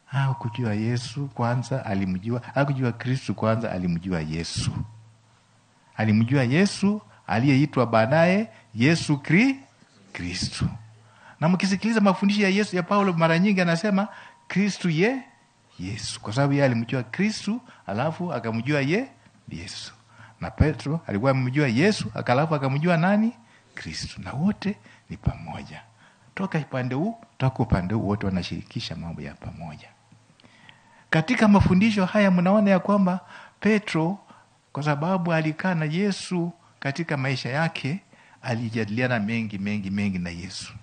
Hakujua Yesu kwanza, alimjua. Hakujua Kristo kwanza, alimjua Yesu. Alimjua Yesu aliyeitwa baadaye Yesu Kristo. Na mkisikiliza mafundisho ya Yesu ya Paulo, mara nyingi anasema Kristo Yesu, kwa sababu yeye alimjua Kristo alafu akamjua Yesu. Na Petro alikuwa amemjua Yesu alafu akamjua nani? Kristo. Na wote ni pamoja. Toka upande huu, toka upande huu, wote wanashirikisha mambo ya pamoja. Katika mafundisho haya mnaona ya kwamba Petro, kwa sababu alikaa na Yesu katika maisha yake, alijadiliana mengi mengi mengi na Yesu.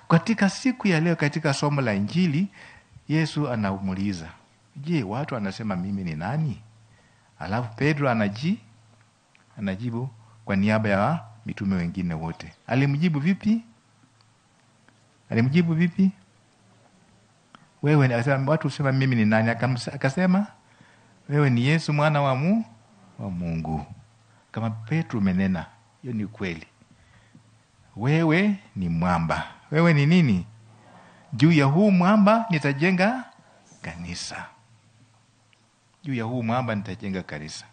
Katika siku ya leo, katika somo la Injili, Yesu anamuuliza, je, watu wanasema mimi ni nani? Alafu Pedro anajibu kwa niaba ya mitume wengine wote. Alimjibu vipi? Alimjibu vipi? Wewe, akasema watu husema mimi ni nani? Akasema wewe ni Yesu mwana wa Mungu. Kama Petro umenena, hiyo ni kweli. Wewe ni mwamba. Wewe ni nini? Juu ya huu mwamba nitajenga kanisa. Juu ya huu mwamba nitajenga kanisa.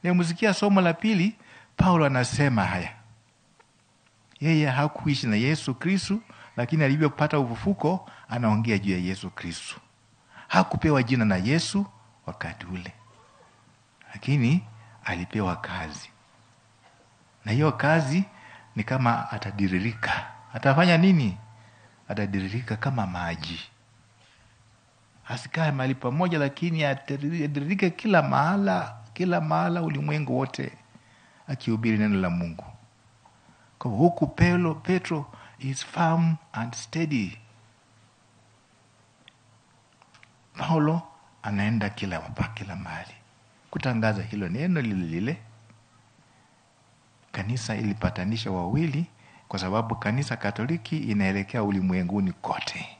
Leo msikia somo la pili, Paulo anasema haya. Yeye hakuishi na Yesu Kristo, lakini alivyopata ufufuko anaongea juu ya Yesu Kristo. Hakupewa jina na Yesu wakati ule, lakini alipewa kazi. Na hiyo kazi ni kama atadiririka. Atafanya nini? Atadiririka kama maji. Asikae mahali pamoja, lakini atiririke kila mahala, kila mahala ulimwengu wote, akihubiri neno la Mungu. Kwa huku Petro is firm and steady. Paulo anaenda kila mahali kutangaza hilo neno lile lile. Kanisa ilipatanisha wawili, kwa sababu kanisa Katoliki inaelekea ulimwenguni kote.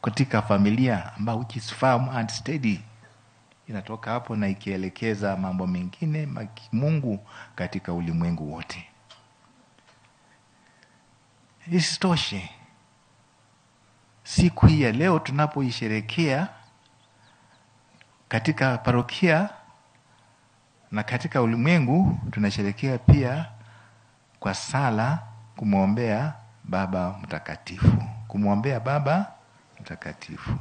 Katika familia ambayo which is firm and steady Inatoka hapo na ikielekeza mambo mengine Mungu katika ulimwengu wote. Isitoshe, siku hii ya leo tunapoisherehekea katika parokia na katika ulimwengu, tunasherehekea pia kwa sala kumwombea Baba Mtakatifu. Kumwombea Baba Mtakatifu,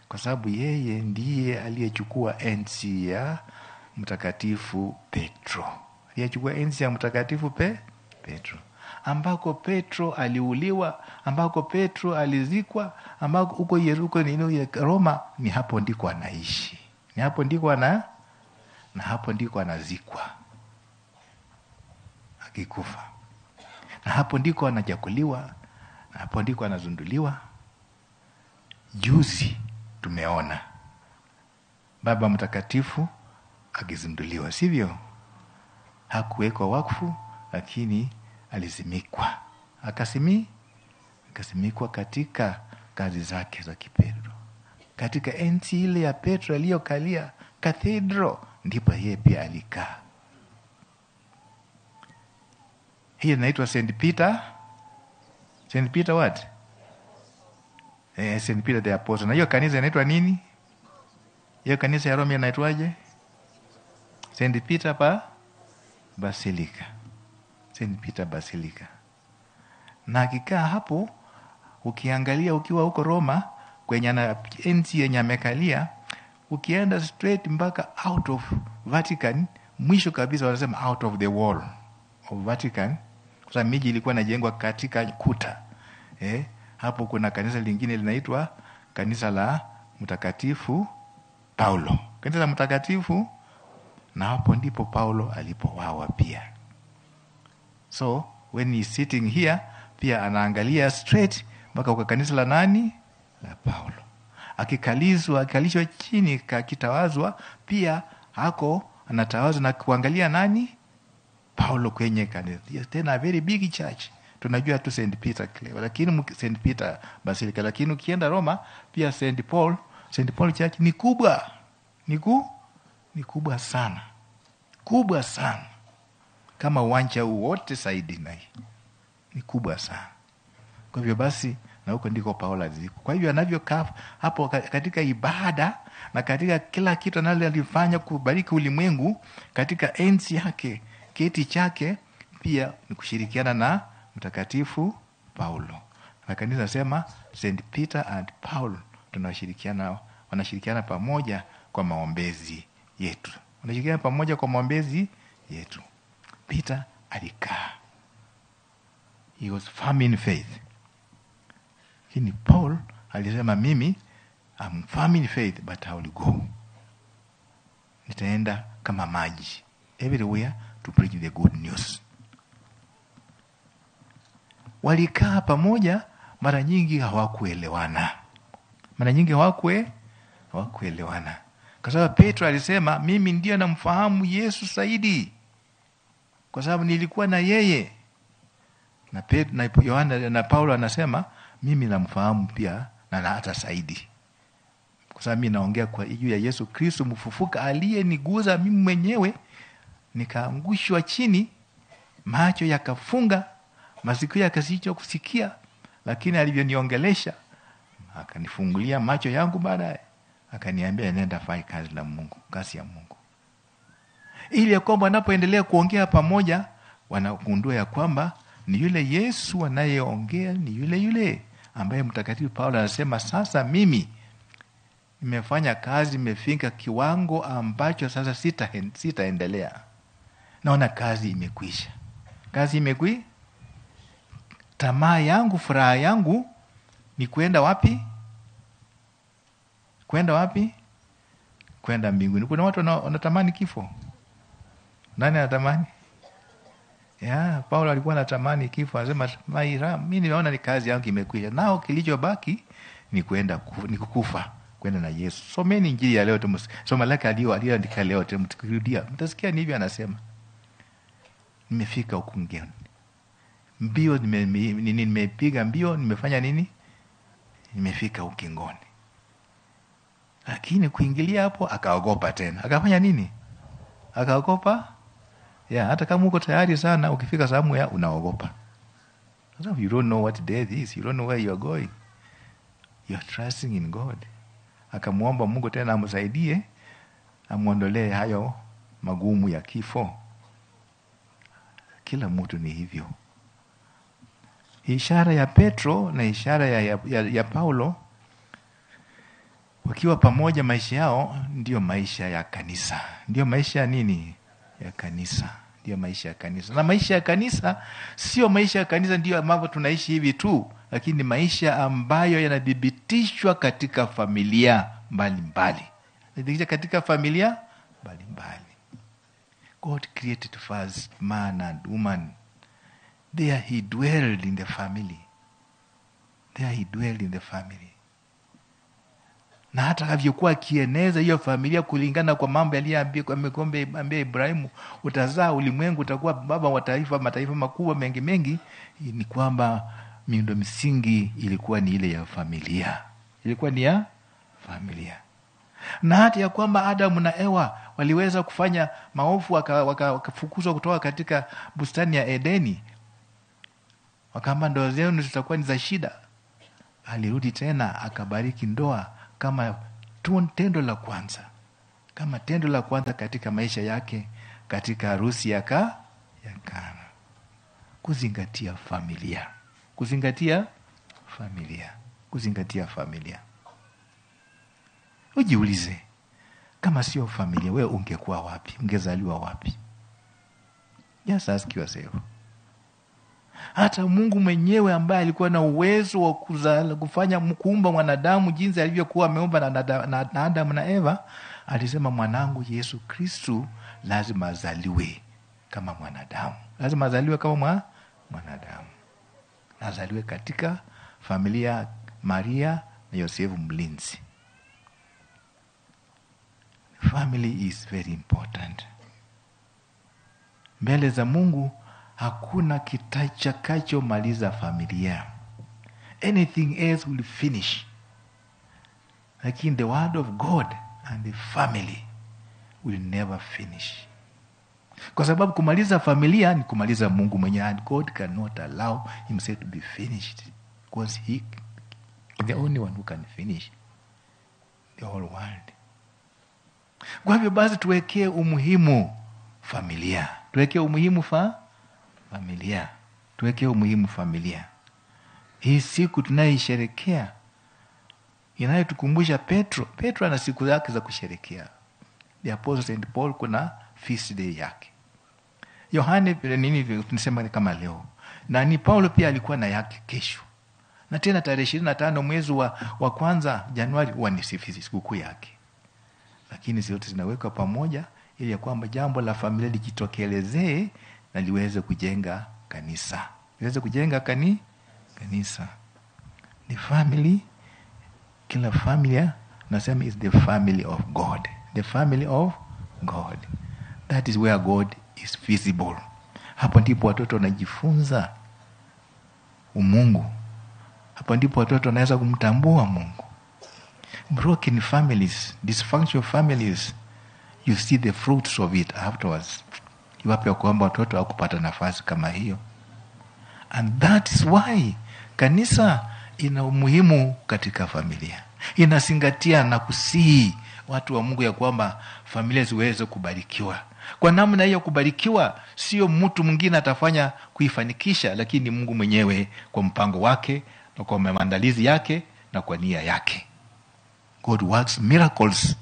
kwa sababu yeye ndiye aliyechukua enzi ya Mtakatifu Petro. Aliyechukua enzi ya Mtakatifu Petro, ambako Petro aliuliwa, ambako Petro alizikwa, ambako huko Yerusalemu Roma, ni hapo ndiko anaishi. Ni hapo ndiko ana, na hapo ndiko anazikwa akikufa. Na hapo ndiko anajakuliwa, na hapo ndiko anazunduliwa. Juzi tumeona Baba Mtakatifu akizinduliwa, sivyo? Hakuwekwa wakfu, lakini alizimikwa. Akasimikwa katika kazi zake za kipetro. Katika enzi ile ya Petro aliyokalia kathedro, ndipo yeye pia alikaa. Hii inaitwa St. Peter. St. Peter what? St. Peter the Apostle. Na hiyo kanisa inaitwa nini? Hiyo kanisa ya Roma inaitwaje? St. Peter pa Basilica. St. Peter Basilica. Na akikaa hapo, ukiangalia ukiwa huko Roma, kwenye enzi yenye amekalia, ukienda straight mpaka out of Vatican, mwisho kabisa wanasema out of the wall of Vatican, kwa sababu miji ilikuwa inajengwa katika kuta. Hapo kuna kanisa lingine linaitwa kanisa la Mtakatifu Paulo. Kanisa la Mtakatifu, na hapo ndipo Paulo alipowawa pia. So when he's sitting here, pia anaangalia straight mpaka kwa kanisa la nani? La Paulo. Akikalishwa chini, akitawazwa, pia hako anatawazwa na kuangalia nani? Paulo kwenye kanisa. Yes, tena very big church. Tunajua tu St. Peter Clever, lakini St. Peter Basilica, lakini ukienda Roma pia St. Paul Church ni kubwa. Ni kubwa sana. Kubwa sana. Kama uwanja huu wote saidi na hii. Ni kubwa sana. Kwa hivyo basi, na huko ndiko Paulo alizikwa. Kwa hivyo anavyokaa hapo katika ibada na katika kila kitu analolifanya kubariki ulimwengu katika enzi yake, kiti chake pia ni kushirikiana na Mtakatifu Paulo. Na kanisa nasema St. Peter and Paul tunashirikiana, wanashirikiana pamoja kwa maombezi yetu. Wanashirikiana pamoja kwa maombezi yetu. Peter alikaa. He was firm in faith. Lakini Paul alisema mimi I'm firm in faith but I will go. Nitaenda kama maji everywhere to preach the good news. Walikaa pamoja, mara nyingi hawakuelewana. Mara nyingi hawakuelewana. Kwa sababu Petro alisema mimi ndiye namfahamu Yesu zaidi, kwa sababu nilikuwa na yeye. Na Petro na Yohana na Paulo anasema mimi namfahamu pia na hata zaidi, kwa sababu mimi naongea kwa juu ya Yesu Kristo mfufuka aliyeniguza mimi mwenyewe, nikaangushwa chini, macho yakafunga, masikio yakasicho kusikia, lakini alivyoniongelesha akanifungulia macho yangu baadaye, akaniambia nenda fanya kazi la Mungu, kazi ya Mungu. Ili ya kwamba wanapoendelea kuongea pamoja, wanagundua ya kwamba ni yule Yesu anayeongea ni yule yule ambaye Mtakatifu Paulo anasema sasa mimi nimefanya kazi, nimefika kiwango ambacho sasa sitaendelea. Naona kazi imekwisha. Kazi imekwisha. Tamaa yangu, furaha yangu ni kwenda wapi? Kwenda wapi? Kwenda mbinguni. Kuna watu wanatamani kifo. Nani anatamani? Ya, Paulo alikuwa anatamani kifo, anasema mimi nimeona ni kazi yangu imekwisha. Nao kilichobaki ni kwenda ni kukufa, kwenda na Yesu. Someni Injili ya leo, soma lake aliyoandika leo, mtakirudia. Mtasikia ni hivyo anasema. Nimefika ukingoni. Mbio nimepiga mbio, nimefanya nini? Nimefika ukingoni. Lakini kuingilia hapo akaogopa tena. Akafanya nini? Akaogopa. Yeah, hata kama uko tayari sana, ukifika somewhere unaogopa. Sasa you don't know what death is, you don't know where you are going. You are trusting in God. Akamuomba Mungu tena amsaidie, amuondolee hayo magumu ya kifo. Kila mtu ni hivyo. Ishara ya Petro na ishara ya Paulo wakiwa pamoja, maisha yao ndio maisha ya kanisa. Ndio maisha ya nini? Ya kanisa. Ndio maisha ya kanisa. Na maisha ya kanisa sio maisha ya kanisa ndio ambavyo tunaishi hivi tu, lakini maisha ambayo yanadhibitishwa katika familia mbalimbali. Yanadhibitishwa katika familia mbalimbali. God created first man and woman. There he dwelled in the family. There he dwelled in the family. Na hata alivyokuwa akieneza hiyo familia kulingana kwa mambo aliyoambia Ibrahimu, utazaa ulimwengu, utakuwa baba wa taifa, mataifa makubwa mengi mengi, ni kwamba miundo msingi ilikuwa ni ile ya familia. Ilikuwa ni ya familia. Na hata ya kwamba Adamu na Ewa waliweza kufanya maovu, wakafukuzwa kutoka katika bustani ya Edeni, wakaamba ndoa zenu zitakuwa ni za shida. Alirudi tena akabariki ndoa kama tendo la kwanza, kama tendo la kwanza katika maisha yake, katika harusi ya Kana. Kuzingatia familia, kuzingatia familia, kuzingatia familia. Ujiulize, kama sio familia, wewe ungekuwa wapi? Ungezaliwa wapi? Just ask yourself. Hata Mungu mwenyewe ambaye alikuwa na uwezo wa kufanya kuumba mwanadamu jinsi alivyokuwa ameumba na Adamu na Eva, alisema mwanangu Yesu Kristu lazima azaliwe kama mwanadamu. Lazima azaliwe kama mwanadamu. Azaliwe katika familia Maria na Yosefu mlinzi. Family is very important. Mbele za Mungu hakuna kitakachomaliza familia. Anything else will finish. Lakini the word of God and the family will never finish. Kwa sababu kumaliza familia ni kumaliza Mungu mwenyewe, and God cannot allow himself to be finished, because he the only one who can finish the whole world. Kwa hivyo basi tuwekee umuhimu familia. Tuwekee umuhimu familia. Tuwekee umuhimu familia. Hii siku tunayoisherehekea inayotukumbusha Petro. Petro ana siku zake za kusherehekea. The Apostle St. Paul kuna feast day yake. Yohane nini tunasema kama leo. Na ni Paulo pia alikuwa na yake kesho. Na tena tarehe 25 mwezi wa kwanza Januari huwa ni sikukuu yake. Lakini zote zinawekwa pamoja ili ya kwamba jambo la familia lijitokelezee na liweze kujenga kanisa. Liweze kujenga kanisa. The family, kila familia nasema is the family of God. The family of God. That is where God is visible. Hapo ndipo watoto wanajifunza umungu. Hapo ndipo watoto wanaweza kumtambua Mungu. Broken families, dysfunctional families, you see the fruits of it afterwards. Iwapo ya kwamba watoto hawakupata nafasi kama hiyo. And that is why kanisa ina umuhimu katika familia. Inazingatia na kusihi watu wa Mungu ya kwamba familia ziweze kubarikiwa. Kwa namna hiyo kubarikiwa sio mtu mwingine atafanya kuifanikisha, lakini Mungu mwenyewe kwa mpango wake na kwa maandalizi yake na kwa nia yake. God works miracles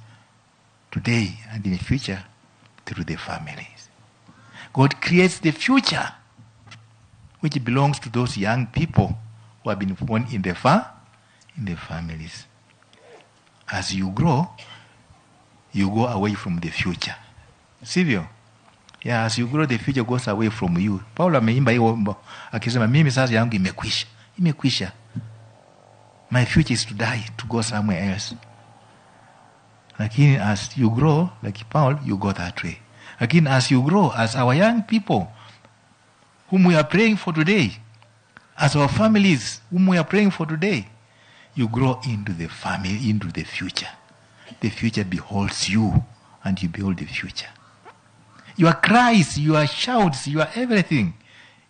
today and in the future through the families. God creates the future which belongs to those young people who have been born in the families. As you grow, you go away from the future. Sivyo? Yeah, as you grow, the future goes away from you. Paulo ameimba hiyo wimbo akisema mimi sasa yangu imekwisha. Imekwisha. My future is to die, to go somewhere else. Lakini as you grow, like Paul, you go that way. Lakini as you grow, as our young people whom we are praying for today, as our families whom we are praying for today, you grow into the family, into the future. The future beholds you and you behold the future. Your cries, your shouts, your everything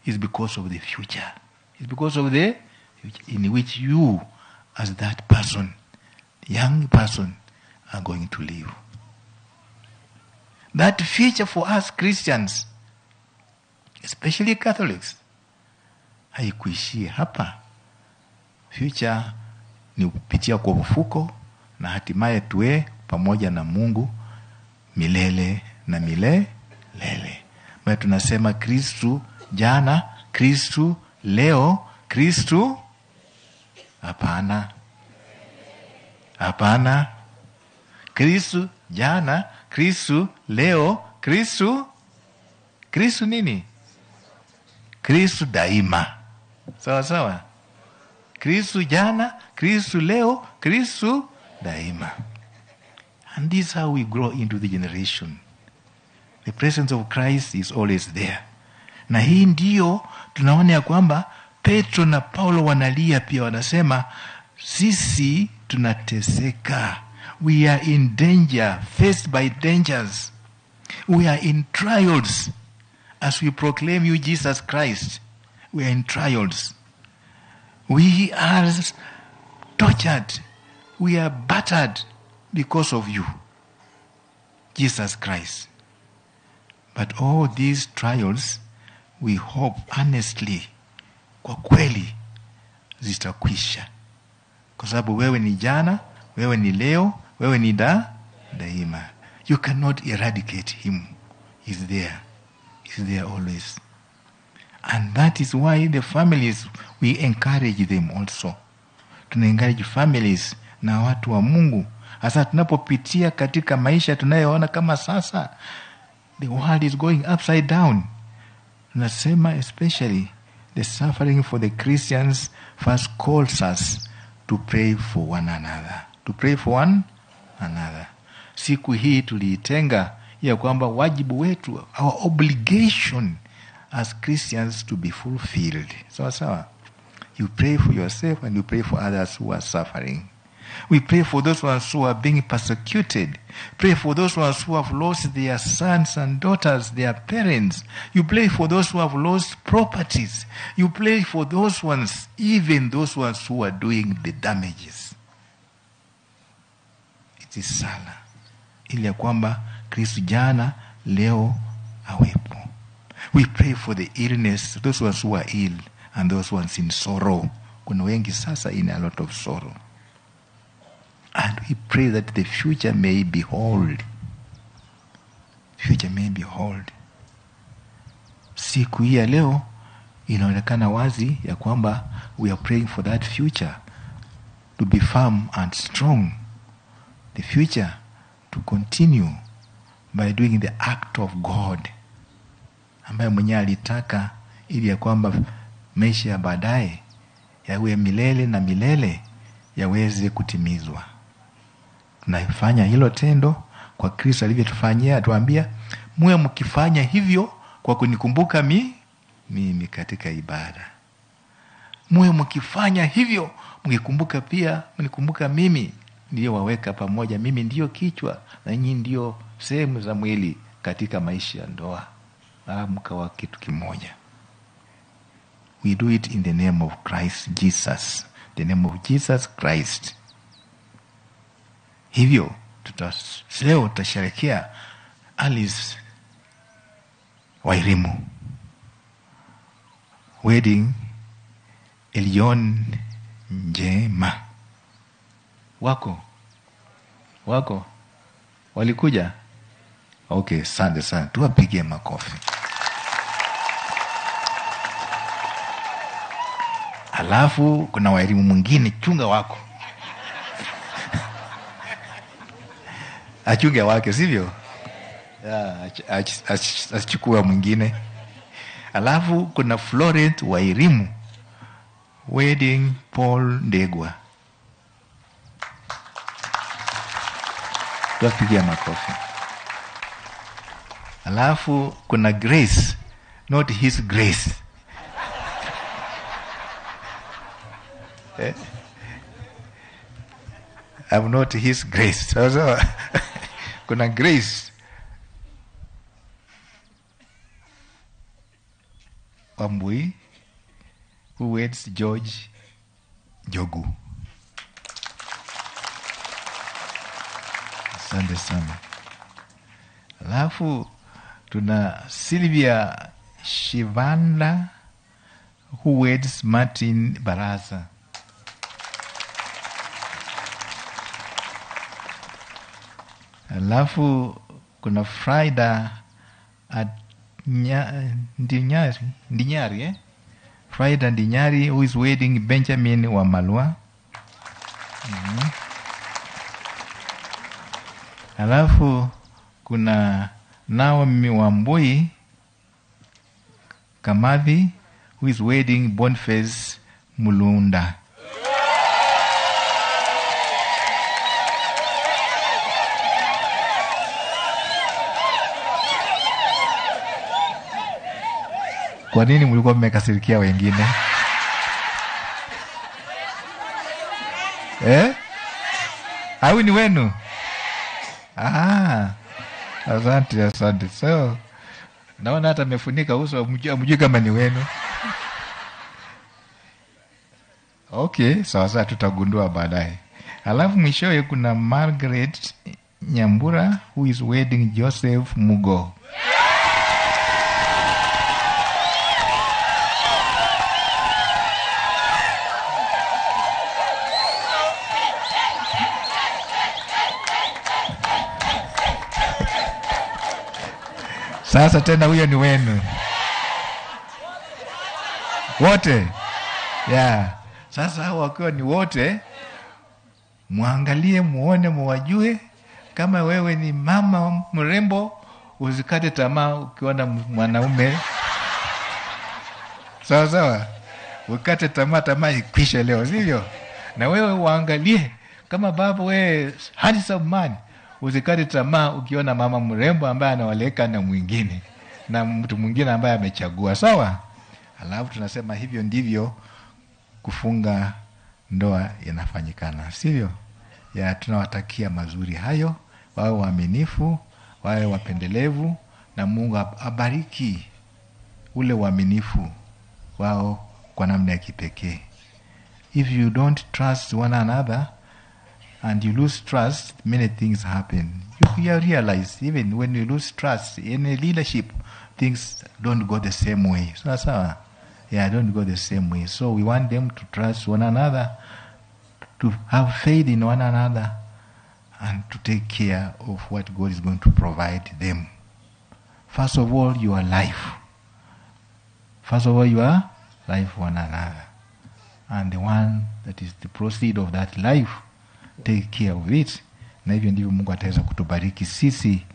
is because of the future. It's because of the future in which you, as that person, young person, are going to live. That future for us Christians, especially Catholics, haikuishia hapa. Future ni kupitia kwa ufufuko na hatimaye tuwe pamoja na Mungu milele na milele. Maana tunasema Kristu jana, Kristu leo, Kristu hapana. Hapana. Kristu jana, Kristu leo, Kristu, Kristu nini? Kristu daima. Sawa sawa. Kristu jana, Kristu leo, Kristu daima. And this is how we grow into the generation. The presence of Christ is always there. Na hii ndiyo tunaona ya kwamba Petro na Paulo wanalia pia, wanasema sisi tunateseka. We are in danger, faced by dangers. We are in trials. As we proclaim you Jesus Christ, we are in trials. We are tortured. We are battered because of you, Jesus Christ. But all these trials, we hope honestly, kwa kweli, zitakwisha. Kwa sababu wewe ni jana, wewe ni leo, wewe ni daima. You cannot eradicate him. He's there. He's there always. And that is why the families, we encourage them also. Tuna encourage families na watu wa Mungu. Hasa tunapopitia katika maisha tunayoona kama sasa, the world is going upside down. Tunasema especially the suffering for the Christians first calls us to pray for one another. To pray for one another. Siku hii tuliitenga ya kwamba wajibu wetu, our obligation as Christians to be fulfilled. Sawa sawa. You pray for yourself and you pray for others who are suffering. We pray for those ones who are being persecuted. Pray for those ones who have lost their sons and daughters, their parents. You pray for those who have lost properties. You pray for those ones, even those ones who are doing the damages. It is sala. Ili ya kwamba Kristo jana, leo, awepo. We pray for the illness, those ones who are ill and those ones in sorrow. Kuna wengi sasa in a lot of sorrow. And we pray that the future may behold. Future may behold. Siku hii ya leo inaonekana wazi ya kwamba we are praying for that future to be firm and strong. The future to continue by doing the act of God ambaye mwenyewe alitaka ili ya kwamba maisha ya baadaye yawe milele na milele yaweze kutimizwa. Tunafanya hilo tendo kwa Kristo alivyotufanyia, atuambia muwe mkifanya hivyo kwa kunikumbuka mimi katika ibada. Muwe mkifanya hivyo mkikumbuka pia mnikumbuka mimi, ndio waweka pamoja, mimi ndio kichwa na nyinyi ndio sehemu za mwili katika maisha ya ndoa. Mkawa kitu kimoja. We do it in the name of Christ Jesus. The name of Jesus Christ. Hivyo leo tutasherehekea Alice Wairimu wedding Elion Njema. Wako walikuja? Okay, asante sana, tuwapigie makofi. Alafu kuna Wairimu mwingine, chunga wako. Achunge wake, sivyo? Asichukue mwingine. Alafu kuna Florent Wairimu wedding Paul Ndegwa. Tuwapigie makofi. Alafu kuna Grace, not his grace. I'm not his Grace. Sawa sawa. Kuna Grace Wambui who weds George Njogu. Asante sana. Alafu tuna Sylvia Shivanda who weds Martin Barasa. Alafu kuna Frida Ndinyari, eh? Frida Ndinyari who is wedding Benjamin Wamalwa. Alafu kuna Naomi Wambui Kamathi who is wedding Boniface Mulunda. Kwa nini mlikuwa mmekasirikia wengine? Eh? Au ni wenu? Ah. Asante, asante. So, naona hata amefunika uso, mjui kama ni wenu. Okay, sawa sawa, tutagundua baadaye. Alafu mwishowe kuna Margaret Nyambura who is wedding Joseph Mugo. Sasa tena huyo ni wenu wote, yeah. Sasa hao wakiwa ni wote, muangalie, muone, muwajue. Kama wewe ni mama mrembo, usikate tamaa ukiona mwanaume. Sawa sawa, ukate tamaa, tamaa ikwishe leo, sivyo? Na wewe uangalie kama baba, wewe handsome man, usikate tamaa ukiona mama mrembo ambaye anawaleka na mwingine, na mtu mwingine ambaye amechagua. Sawa? Alafu tunasema hivyo ndivyo kufunga ndoa inafanyikana, sivyo? Ya, tunawatakia mazuri hayo, wawe waaminifu, wawe wapendelevu, na Mungu abariki ule uaminifu wao kwa namna ya kipekee. If you don't trust one another and you lose trust, many things happen. You realize even when you lose trust in a leadership, things don't go the same way. Sawa sawa. Yeah, don't go the same way. So we want them to trust one another, to have faith in one another, and to take care of what God is going to provide them. First of all, your life. First of all, your life one another. And the one that is the proceed of that life, take care of it. Na hivyo ndivyo Mungu ataweza kutubariki sisi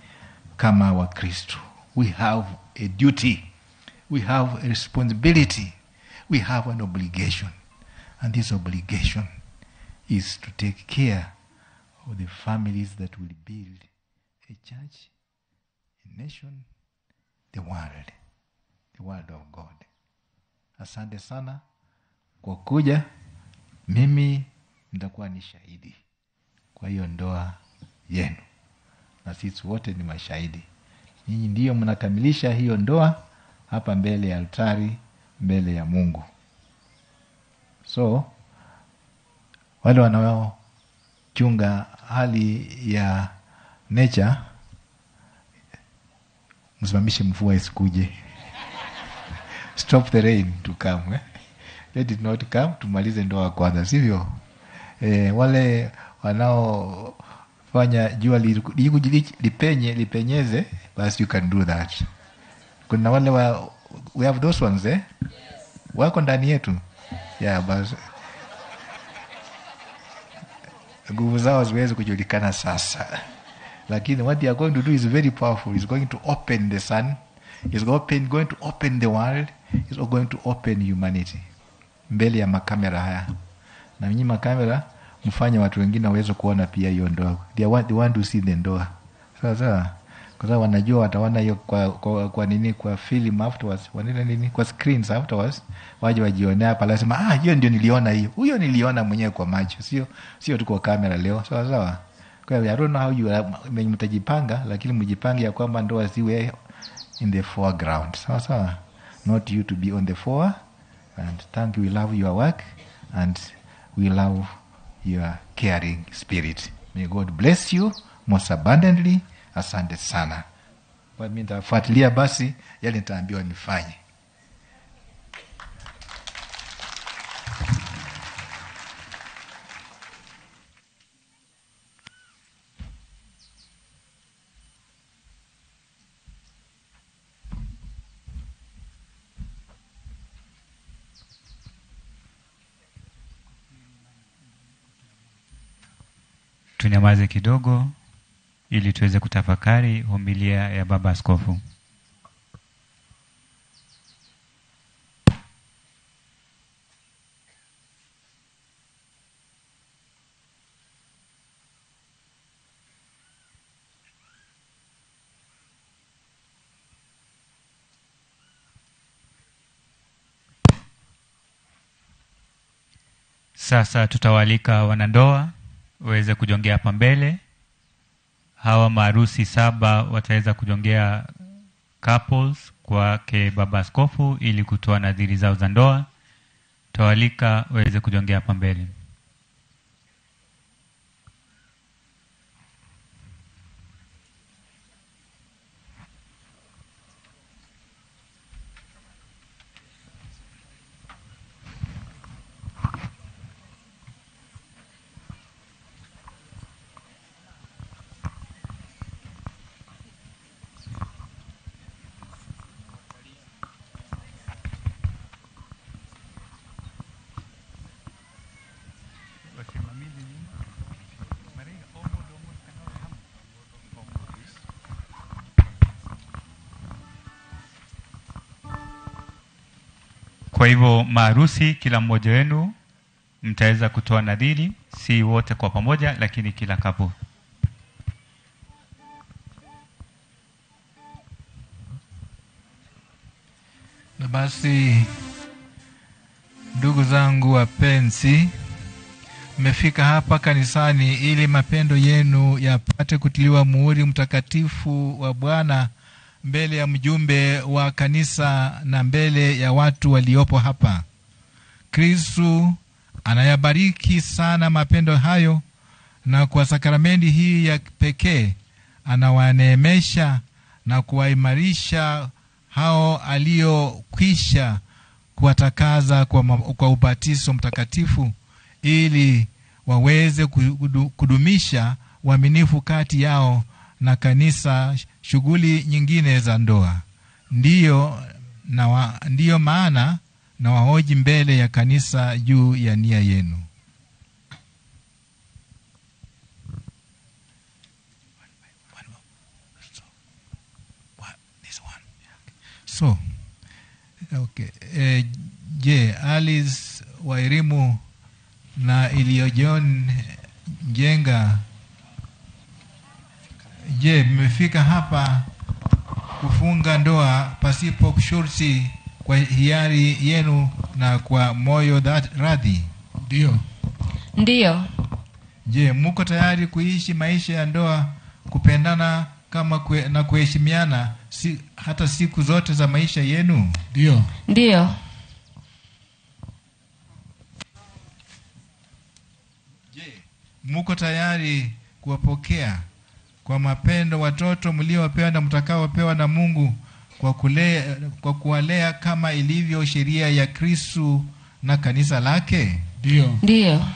kama Wakristo. We have a duty. We have a responsibility. We have an obligation. And this obligation is to take care of the families that will build a church, a nation, the world of God. Asante sana kwa kuja. Mimi nitakuwa ni shahidi kwa hiyo ndoa yenu, na sisi wote ni mashahidi. Ninyi ndiyo mnakamilisha hiyo ndoa hapa mbele ya altari, mbele ya Mungu. So wale wanaochunga hali ya nature, msimamishe mvua isikuje. Stop the rain to come, eh? Let it not come, tumalize ndoa kwanza, sivyo? Wale wanaofanya jua lipenye, lipenyeze, basi you can do that. Kuna wale we have those ones, eh? Yes. Wako ndani yetu. Yeah, basi nguvu zao ziweze kujulikana sasa. Lakini what they are going to do is very powerful. It's going to open the sun. It's going to open the world. It's going to open humanity. Mbele ya makamera haya. Na nyinyi makamera mfanye watu wengine waweze kuona pia hiyo ndoa. They want to see the ndoa. Sawa sawa. Kwa sababu wanajua wataona hiyo kwa nini, kwa film afterwards, wanile nini, kwa screens afterwards, waje wajionea hapa, lazima hiyo ndio niliona hiyo. Huyo niliona mwenyewe kwa macho, sio tu kwa kamera leo. Sawa sawa. Kwa hiyo I don't know how you are, mtajipanga, lakini mjipange ya kwamba ndoa ziwe in the foreground. Sawa sawa. Not you to be on the fore. And thank you, we love your work and we love your caring spirit. May God bless you most abundantly. Asante sana. Kwa mimi nitafuatilia basi yale nitaambiwa nifanye. Tunyamaze kidogo ili tuweze kutafakari homilia ya Baba Askofu. Sasa tutawalika wanandoa waweze kujongea hapa mbele. Hawa maharusi 7 wataweza kujongea couples kwake Baba Askofu ili kutoa nadhiri zao za ndoa. Tutawalika waweze kujongea hapa mbele. Kwa hivyo maharusi, kila mmoja wenu mtaweza kutoa nadhiri, si wote kwa pamoja, lakini kila couple. Na basi ndugu zangu wapenzi, mmefika hapa kanisani ili mapendo yenu yapate kutiliwa muhuri mtakatifu wa Bwana mbele ya mjumbe wa kanisa na mbele ya watu waliopo hapa. Kristo anayabariki sana mapendo hayo, na kwa sakramenti hii ya pekee anawaneemesha na kuwaimarisha hao aliokwisha kuwatakaza kwa ubatizo mtakatifu, ili waweze kudumisha uaminifu kati yao na kanisa shughuli nyingine za ndoa. Ndiyo maana na wahoji mbele ya kanisa juu ya nia yenu. So, okay. Je, Alice Wairimu na Iliyojon Njenga, je, mmefika hapa kufunga ndoa pasipo shurti kwa hiari yenu na kwa moyo radhi? Ndio. Ndio. Je, mko tayari kuishi maisha ya ndoa, kupendana kama na kuheshimiana hata siku zote za maisha yenu? Ndio. Ndio. Je, mko tayari kuwapokea kwa mapendo watoto mliopewa na mtakaopewa na Mungu kwa kuwalea kama ilivyo sheria ya Kristo na kanisa lake? Ndio. Ndio.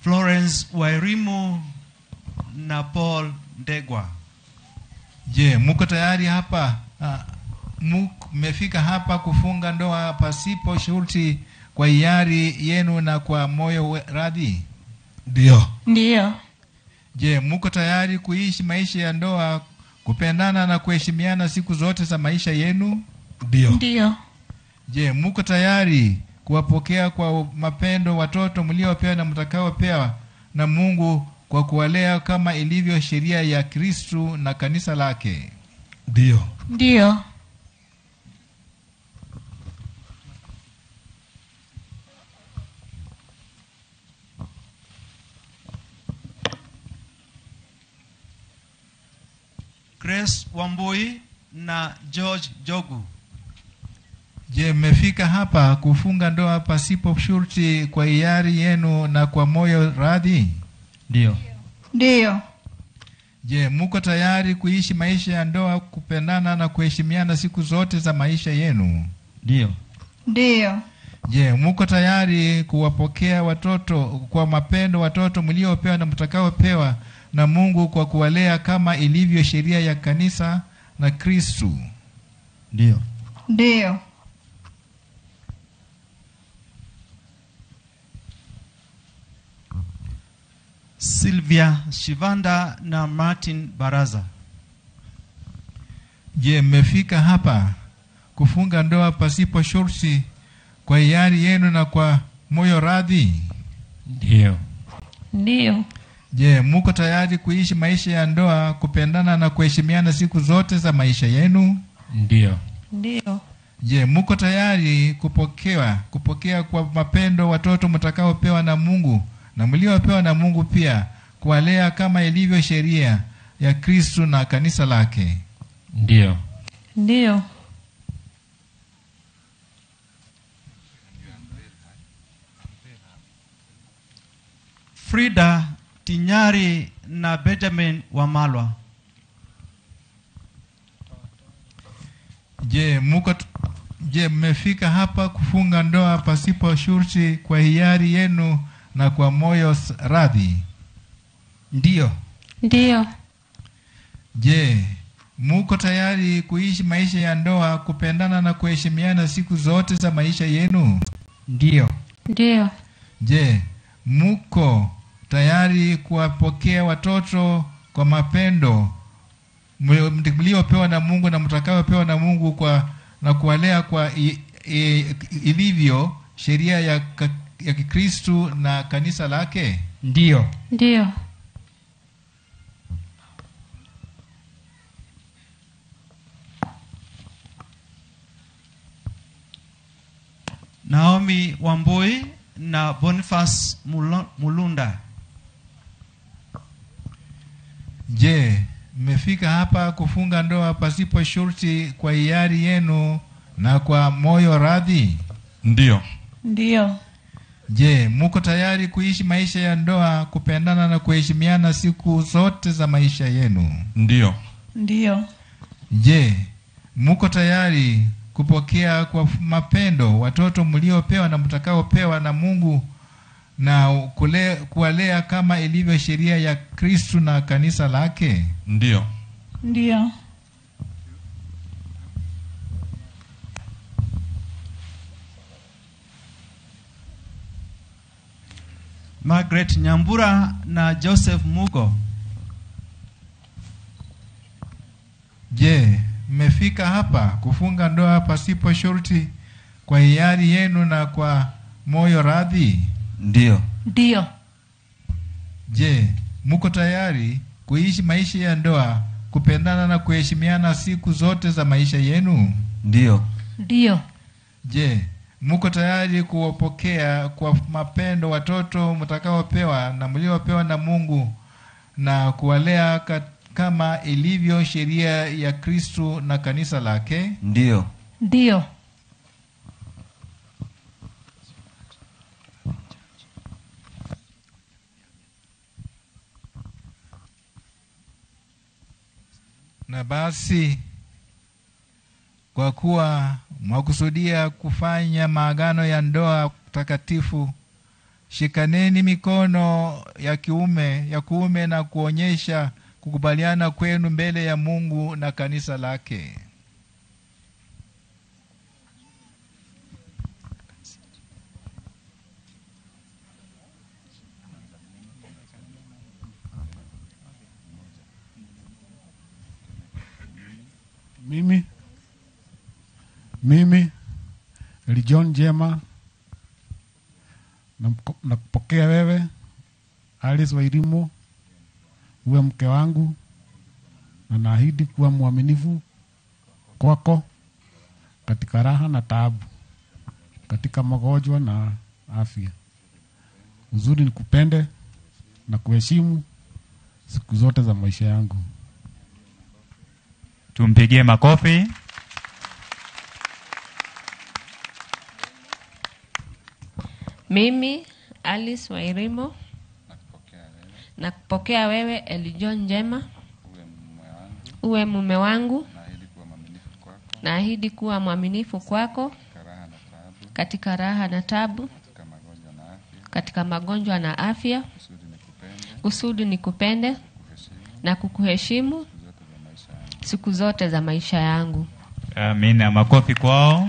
Florence Wairimu na Paul Ndegwa. Je, mko tayari hapa? Mmefika hapa kufunga ndoa pasipo shurti kwa hiari yenu na kwa moyo radhi? Ndio. Ndio. Je, muko tayari kuishi maisha ya ndoa, kupendana na kuheshimiana siku zote za maisha yenu? Ndio. Ndio. Je, muko tayari kuwapokea kwa mapendo watoto mliopewa na mtakaopewa na Mungu kwa kuwalea kama ilivyo sheria ya Kristu na kanisa lake? Ndio. Ndio. Grace Wambui na George Jogu. Je, mmefika hapa kufunga ndoa pasipo shurti kwa hiari yenu na kwa moyo radhi? Ndio. Ndio. Je, muko tayari kuishi maisha ya ndoa, kupendana na kuheshimiana siku zote za maisha yenu? Ndio. Ndio. Je, muko tayari kuwapokea watoto kwa mapendo watoto mliopewa na mtakaopewa na Mungu kwa kuwalea kama ilivyo sheria ya kanisa na Kristu? Ndio. Ndio. Sylvia Shivanda na Martin Baraza. Je, mmefika hapa kufunga ndoa pasipo shurti kwa hiari yenu na kwa moyo radhi? Ndio. Ndio. Je, muko tayari kuishi maisha ya ndoa, kupendana na kuheshimiana siku zote za maisha yenu? Ndio. Ndio. Je, muko tayari kupokea kwa mapendo watoto mtakaopewa na Mungu na mliopewa na Mungu pia, kuwalea kama ilivyo sheria ya Kristu na kanisa lake? Ndio. Ndio. Frida Tinyari na Benjamin Wamalwa. Je, mmefika hapa kufunga ndoa pasipo shurti kwa hiari yenu na kwa moyo radhi? Ndio. Ndio. Je, muko tayari kuishi maisha ya ndoa, kupendana na kuheshimiana siku zote za maisha yenu? Ndio. Ndio. Je, muko tayari kuwapokea watoto kwa mapendo mliopewa na Mungu na mtakaopewa na Mungu kwa na kuwalea kwa ilivyo sheria ya Kikristu na kanisa lake? Ndio. Ndio. Naomi Wambui na Boniface Mulunda. Je, mmefika hapa kufunga ndoa pasipo shurti kwa hiari yenu na kwa moyo radhi? Ndio. Ndio. Je, muko tayari kuishi maisha ya ndoa, kupendana na kuheshimiana siku zote za maisha yenu? Ndio. Ndio. Je, muko tayari kupokea kwa mapendo watoto mliopewa na mtakaopewa na Mungu na kuwalea kama ilivyo sheria ya Kristu na kanisa lake? Ndio. Ndio. Margaret Nyambura na Joseph Mugo. Je, mmefika hapa kufunga ndoa pasipo shurti kwa hiari yenu na kwa moyo radhi? Ndio. Ndio. Je, muko tayari kuishi maisha ya ndoa, kupendana na kuheshimiana siku zote za maisha yenu? Ndio. Ndio. Je, muko tayari kuwapokea kwa mapendo watoto mtakaopewa na mliopewa na Mungu na kuwalea kama ilivyo sheria ya Kristu na kanisa lake? Ndio. Ndio. Na basi, kwa kuwa mwakusudia kufanya maagano ya ndoa takatifu, shikaneni mikono ya kuume na kuonyesha kukubaliana kwenu mbele ya Mungu na kanisa lake. Mimi John Njema nakupokea wewe Alice Wairimu uwe mke wangu, na naahidi kuwa mwaminifu kwako katika raha na taabu, katika magonjwa na afya. Uzuri nikupende na kuheshimu siku zote za maisha yangu. Tumpigie makofi. Mimi Alice Wairimu nakupokea wewe Elijon Njema uwe mume wangu, naahidi kuwa mwaminifu kwako katika raha na tabu, katika magonjwa na afya, kusudi nikupende na kukuheshimu siku zote za maisha yangu. Amina. Makofi kwao.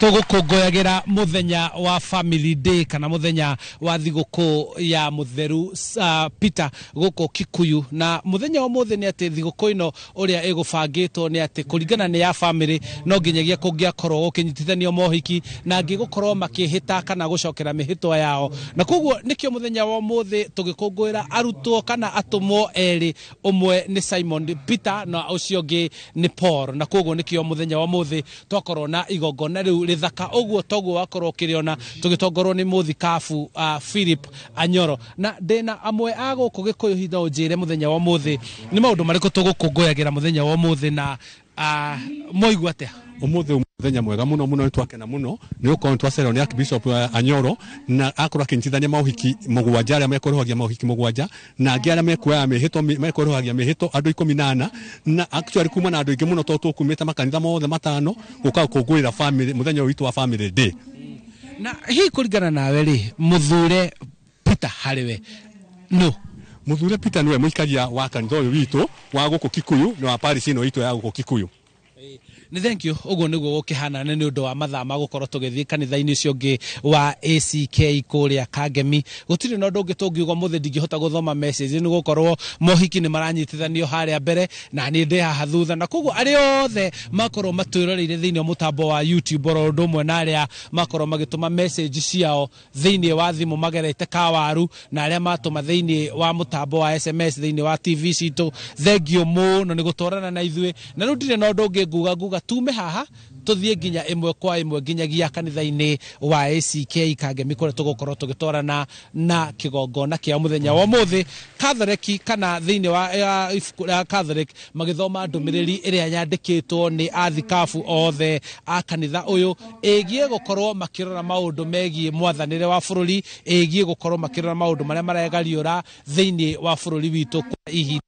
Tũgũkũngũyagĩra mũthenya wa Family Day kana mũthenya wa thigũkũ ya mũtheru Peter gũkũ Kikuyu. Na mũthenya wa ũmũthĩ nĩ atĩ thigũkũ ĩno ũrĩa ĩgũbangĩtwo nĩ atĩ kũringana nĩ ya family no nginyagia kũngĩakorwo gũkĩnyitithanio mohiki na angĩ gũkorwo makĩhĩta kana gũcokera mĩhĩtwa yao, na koguo nĩkĩo mũthenya wa ũmũthĩ tũgĩkũngũĩra arutwo kana atũmwo erĩ, ũmwe nĩ Simon Peter na ũcio ũngĩ nĩ Paul, na koguo nĩkĩo mũthenya wa ũmũthĩ twakorwo na igongona rĩu rĩthaka ũguo toguo wakorwo ũkĩrĩona tũgĩtongorwo nĩ mũthikabu Philip Anyoro. Na ndĩna amwe a gũkũ Gĩkũyũ hitha ũnjĩre mũthenya wa ũmũthĩ nĩ maũndũ marĩkũ tũgũkũngũyagĩra mũthenya wa ũmũthĩ na mwaigua atĩa? Ũmũthĩ mũthenya mwega mũno mũno, nĩtwakena mũno nĩ gũkorwo nĩtwacererwo nĩ Archbishop Anyoro na akorwo akĩnyitithania maũhiki mũgwanja arĩa mekũrũhagia maũhiki mũgwanja na angĩ arĩa mekuoya mĩhĩtwa mekũrũhagia mĩhĩtwa andũ 14 na actually kuma na andũ aingĩ mũno tondũ tũkumĩte makanitha mothe matano gũka gũkũngũĩra family mũthenya witũ wa Family Day. Na hihi kũringana nawe rĩ, mũthure Peter harĩ we no? Mũthure Peter nĩwe mũikaria wa kanitha ũyũ witũ wa gũkũ Kikuyu na wa parish ĩno itũ ya gũkũ Kikuyu. Nĩ thank you. Ũguo nĩguo gũkĩhana nĩ ũndũ wa mathaa ma gũkorwo tũgĩthiĩ kanitha-inĩ ũcio ũngĩ wa ACK kũrĩa Kangemi. Gũtirĩ na ũndũ ũngĩ tũngiuga ũmũthĩ, ndingĩhota gũthoma message nĩ gũkorwo mohiki nĩ maranyitithanio harĩa mbere na niĩ ndĩ haha thutha, na koguo arĩa othe makorwo matwĩroreire thĩinĩ wa mũtambo wa YouTube oro ũndũ ũmwe na arĩa makorwo magĩtũma message ciao thĩinĩ wa thimũ magerete kawaru na arĩa matũma thĩinĩ wa mũtambo wa SMS thĩinĩ wa TV citũ, thengio mũno nĩ gũtwarana na ithuĩ. Na rĩu ndirĩ na ũndũ ũngĩ nguga tume haha tuthie nginya ĩmwe kwa ĩmwe nginyagia kanitha-inĩ wa ACK Kangemi kũrĩa tũgũkorwo tũgĩtwarana na kĩgongona kĩa mũthenya wa ũmũthĩ Catholic kana thĩinĩ wa ibuku rĩa Catholic magĩthoma ndũmĩrĩri ĩrĩa yandĩkĩtwo nĩ athikabu othe a kanitha ũyũ ĩgiĩ gũkorwo makĩrora maũndũ megiĩ mwathanĩre wa bũrũri, ĩgiĩ gũkorwo makĩrora maũndũ marĩa maregariũra thĩinĩ wa bũrũri witũ kwa ihinda.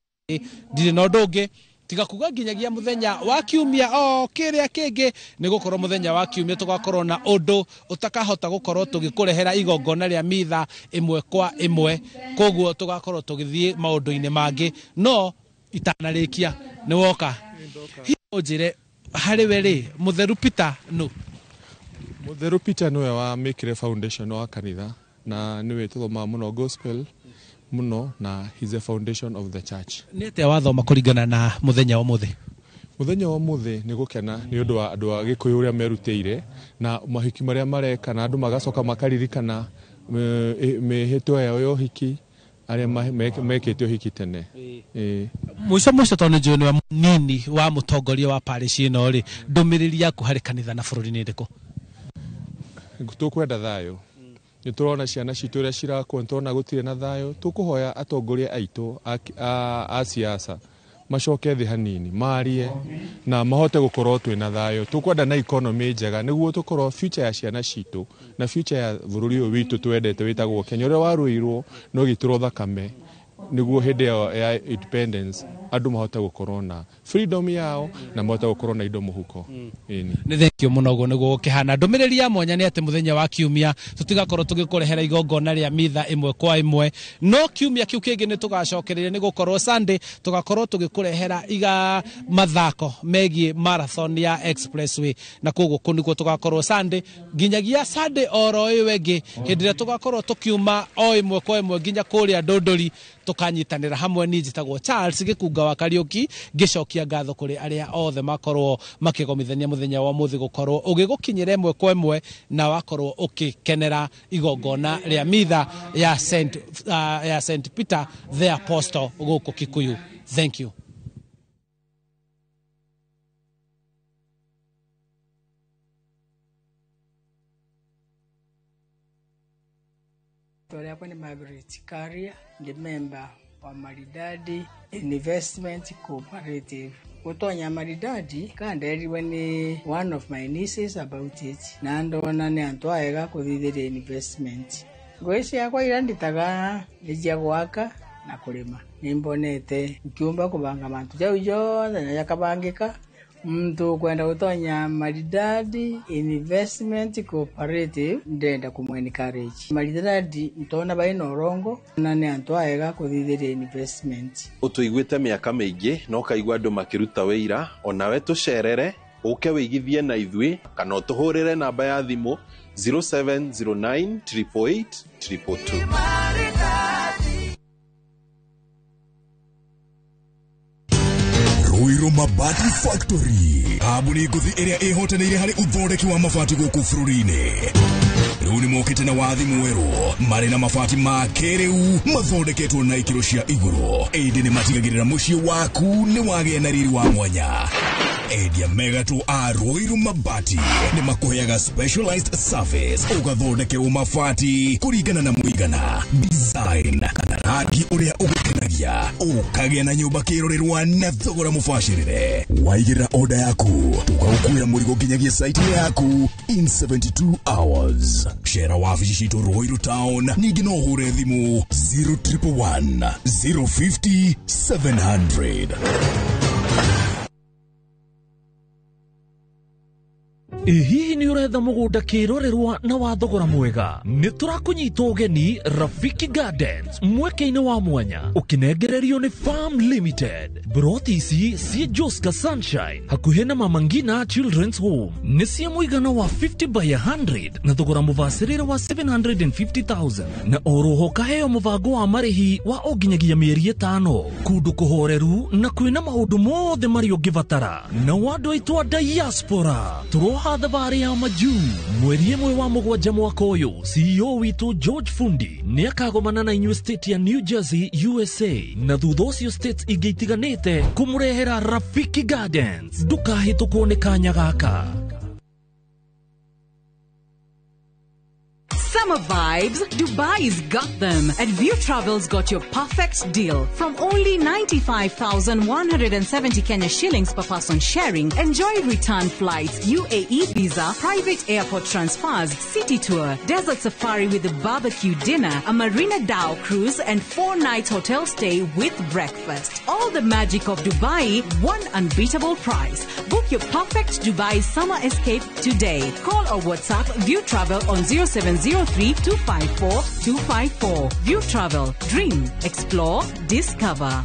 Ndirĩ na ũndũ ũngĩ tiga kuga nginyagia muthenya wa kiumia o kiria kingi, ni gukorwo muthenya wa kiumia tugakorwo na undu utakahota gukorwo tugikurehera igongona ria mitha imwe kwa imwe, koguo tugakorwo tugithie maundu-ini mangi. No itanarikia ni woka unjire hari we ri Mutheru Peter no? Mutheru Peter niwe wa mekire foundation wa kanitha na niwe tuthomaga muno gospel muno na he's a foundation of the church. Nĩ atĩa wathoma kũringana na mũthenya wa ũmũthĩ? Mũthenya wa ũmũthĩ nĩ gũkena nĩ ũndũ wa andũ a Gĩkũyũ ũrĩa merutĩire na mahiki marĩa mareka na andũ magacoka makaririkana mĩhĩtwa yao ya ũhiki arĩa mekĩte ũhiki tene. Mũico mũico tondũ nĩnjũĩ nĩwe mũnini wa mũtongoria wa parish ĩno rĩ, ndũmĩrĩri yaku harĩ kanitha na bũrũri nĩ ĩrĩkũ? Tũkwenda thayũ, nĩ tũrona ciana citũ ũrĩa cirakua, nĩ tũrona gũtirĩ na thayũ. Tũkũhoya atongoria aitũ a siasa macoke thĩ hanini marie na mahote gũkorwo twĩna thayũ. Tũkwenda na economy njega nĩguo tũkorwo future ya ciana citũ na future ya bũrũri ũyũ witũ twendete wĩtagwo Kenya ũrĩa warũirwo na ũgĩitĩrwo thakame nĩguo hĩndĩ ya independence andũ mahote gũkorwo na freedom yao na mahote gũkorwo na indo mũhuko. Nĩ thengio mũno. Ũguo nĩguo gũkĩhana. Ndũmĩrĩri ya mwanya nĩ atĩ mũthenya wa kiumia tũtigakorwo tũgĩkũrehera igongona rĩa mitha ĩmwe kwa ĩmwe, no kiumia kĩu kĩngĩ nĩ tũgacokereria nĩ gũkorwo Sunday tũgakorwo tũgĩkũrehera iga mathako megiĩ marathon ya Expressway, na koguo kũu nĩkuo tũgakorwo Sunday nginyagia Sunday oro ĩyo ĩngĩ hĩndĩ ĩrĩa tũgakorwo tũkiuma o ĩmwe kwa ĩmwe nginya kũrĩa Ndũndũri. Tukanyitanĩra hamwe. Niĩ njĩtagwo Charles Gĩkunga wa Kariũki, ngĩcokia ngatho kũrĩ arĩa othe makorwo makĩgomithania mũthenya wa ũmũthĩ gũkorwo ũgĩgũkinyĩra ĩmwe kwa ĩmwe na wakorwo ũgĩkenera igongona rĩa mitha ya St Peter the Apostle gũkũ Kikuyu. Thank you. Rĩakwa nĩ Margaret Karia, ndi member wa Maridadi Investment Cooperative. Gũtonya Maridadi kanderirwe nĩ one of my nieces about it, na ndona nĩ antu aega kũthithĩria investment. Ngũĩ ciakwa iria nditaga nĩ cia gwaka na kũrĩma. Nĩ mbonete nkiumba kũbanga mantu jau jonthe na jakabangĩka. Muntu ukwenda gutonya Maridadi Investment Cooperative ndenda kumwe encourage. Maridadi ntona baina urongo na nĩ antu aega kũthithĩria investment. Ũtũiguĩte mĩaka mĩingĩ na ũkaigua andũ makĩruta wĩira, onawe tũcerere ũke wĩigithie na ithuĩ kana ũtũhũrĩre namba ya thimũ 0709 888 222. Ruiru Mabati Factory, kambuni ngũthi ĩrĩa ĩhotanĩire harĩ ũthondeki wa mabati gũkũ bũrũri-inĩ. Rĩu nĩ mokĩte na wathi mwerũ marĩ na mabati ma kĩrĩu mathondeketwo na ikĩro cia igũrũ, ĩndĩ nĩ matigagĩrĩra mũciĩ waku nĩ wagĩa na riri wa mwanya. Endia megatũ a Ruiru Mabati nĩ makũheaga specialized service, ũgathondekerwo mabati kũringana na mũigana, design kana rangi ũrĩa ũgũkenagia, ũkagĩa na nyũmba kĩrorerwa na thogora mũbacĩrĩre. Waigĩrĩra order yaku tũgagũkuĩra mũrigo nginyagia site yaku in 72 hours. Cera wabici citũ Ruiru Town, ningĩ no ũhũre thimũ 0111 050 700. Hihi nĩ ũretha mũgũnda kĩrorerwa na wa thogora mwega? Nĩ tũrakũnyita ũgeni Rafiki Gardens mweke-inĩ wa mwanya ũkĩnengererio nĩ Farm Limited. Broti ici ciĩ Joska Sunshine hakuhĩ na Mama Ngina Children's Home nĩ cia mũigana wa 50 by 100 na thogora mũbacĩrĩre wa 750,000 na oroho kaheo mũbango wa marĩhi wa o nginyagia mĩeri 5 kũndũ kũhoreru na kwĩna maũndũ mothe marĩa ũngĩbatara. Na andũ aitũ a diaspora tũroha thabarĩ ya majuu mweri 1 wa 7 mwaka ũyũ. CEO witũ George Fundi nĩ akagomana na inyuĩ state ya New Jersey USA na thutha ũcio states ingĩ itiganĩte kũmũrehera Rafiki Gardens. Ndũkahĩtũkwo nĩ kanya gaka. Summer vibes, Dubai's got them. And View Travel's got your perfect deal. From only 95,170 Kenya shillings per person sharing, enjoy return flights, UAE visa, private airport transfers, city tour, desert safari with a barbecue dinner, a Marina Dhow cruise, and 4-night hotel stay with breakfast. All the magic of Dubai, one unbeatable price. Book your perfect Dubai summer escape today. Call or WhatsApp View Travel on 0703 254 254. View Travel. Dream, explore, discover.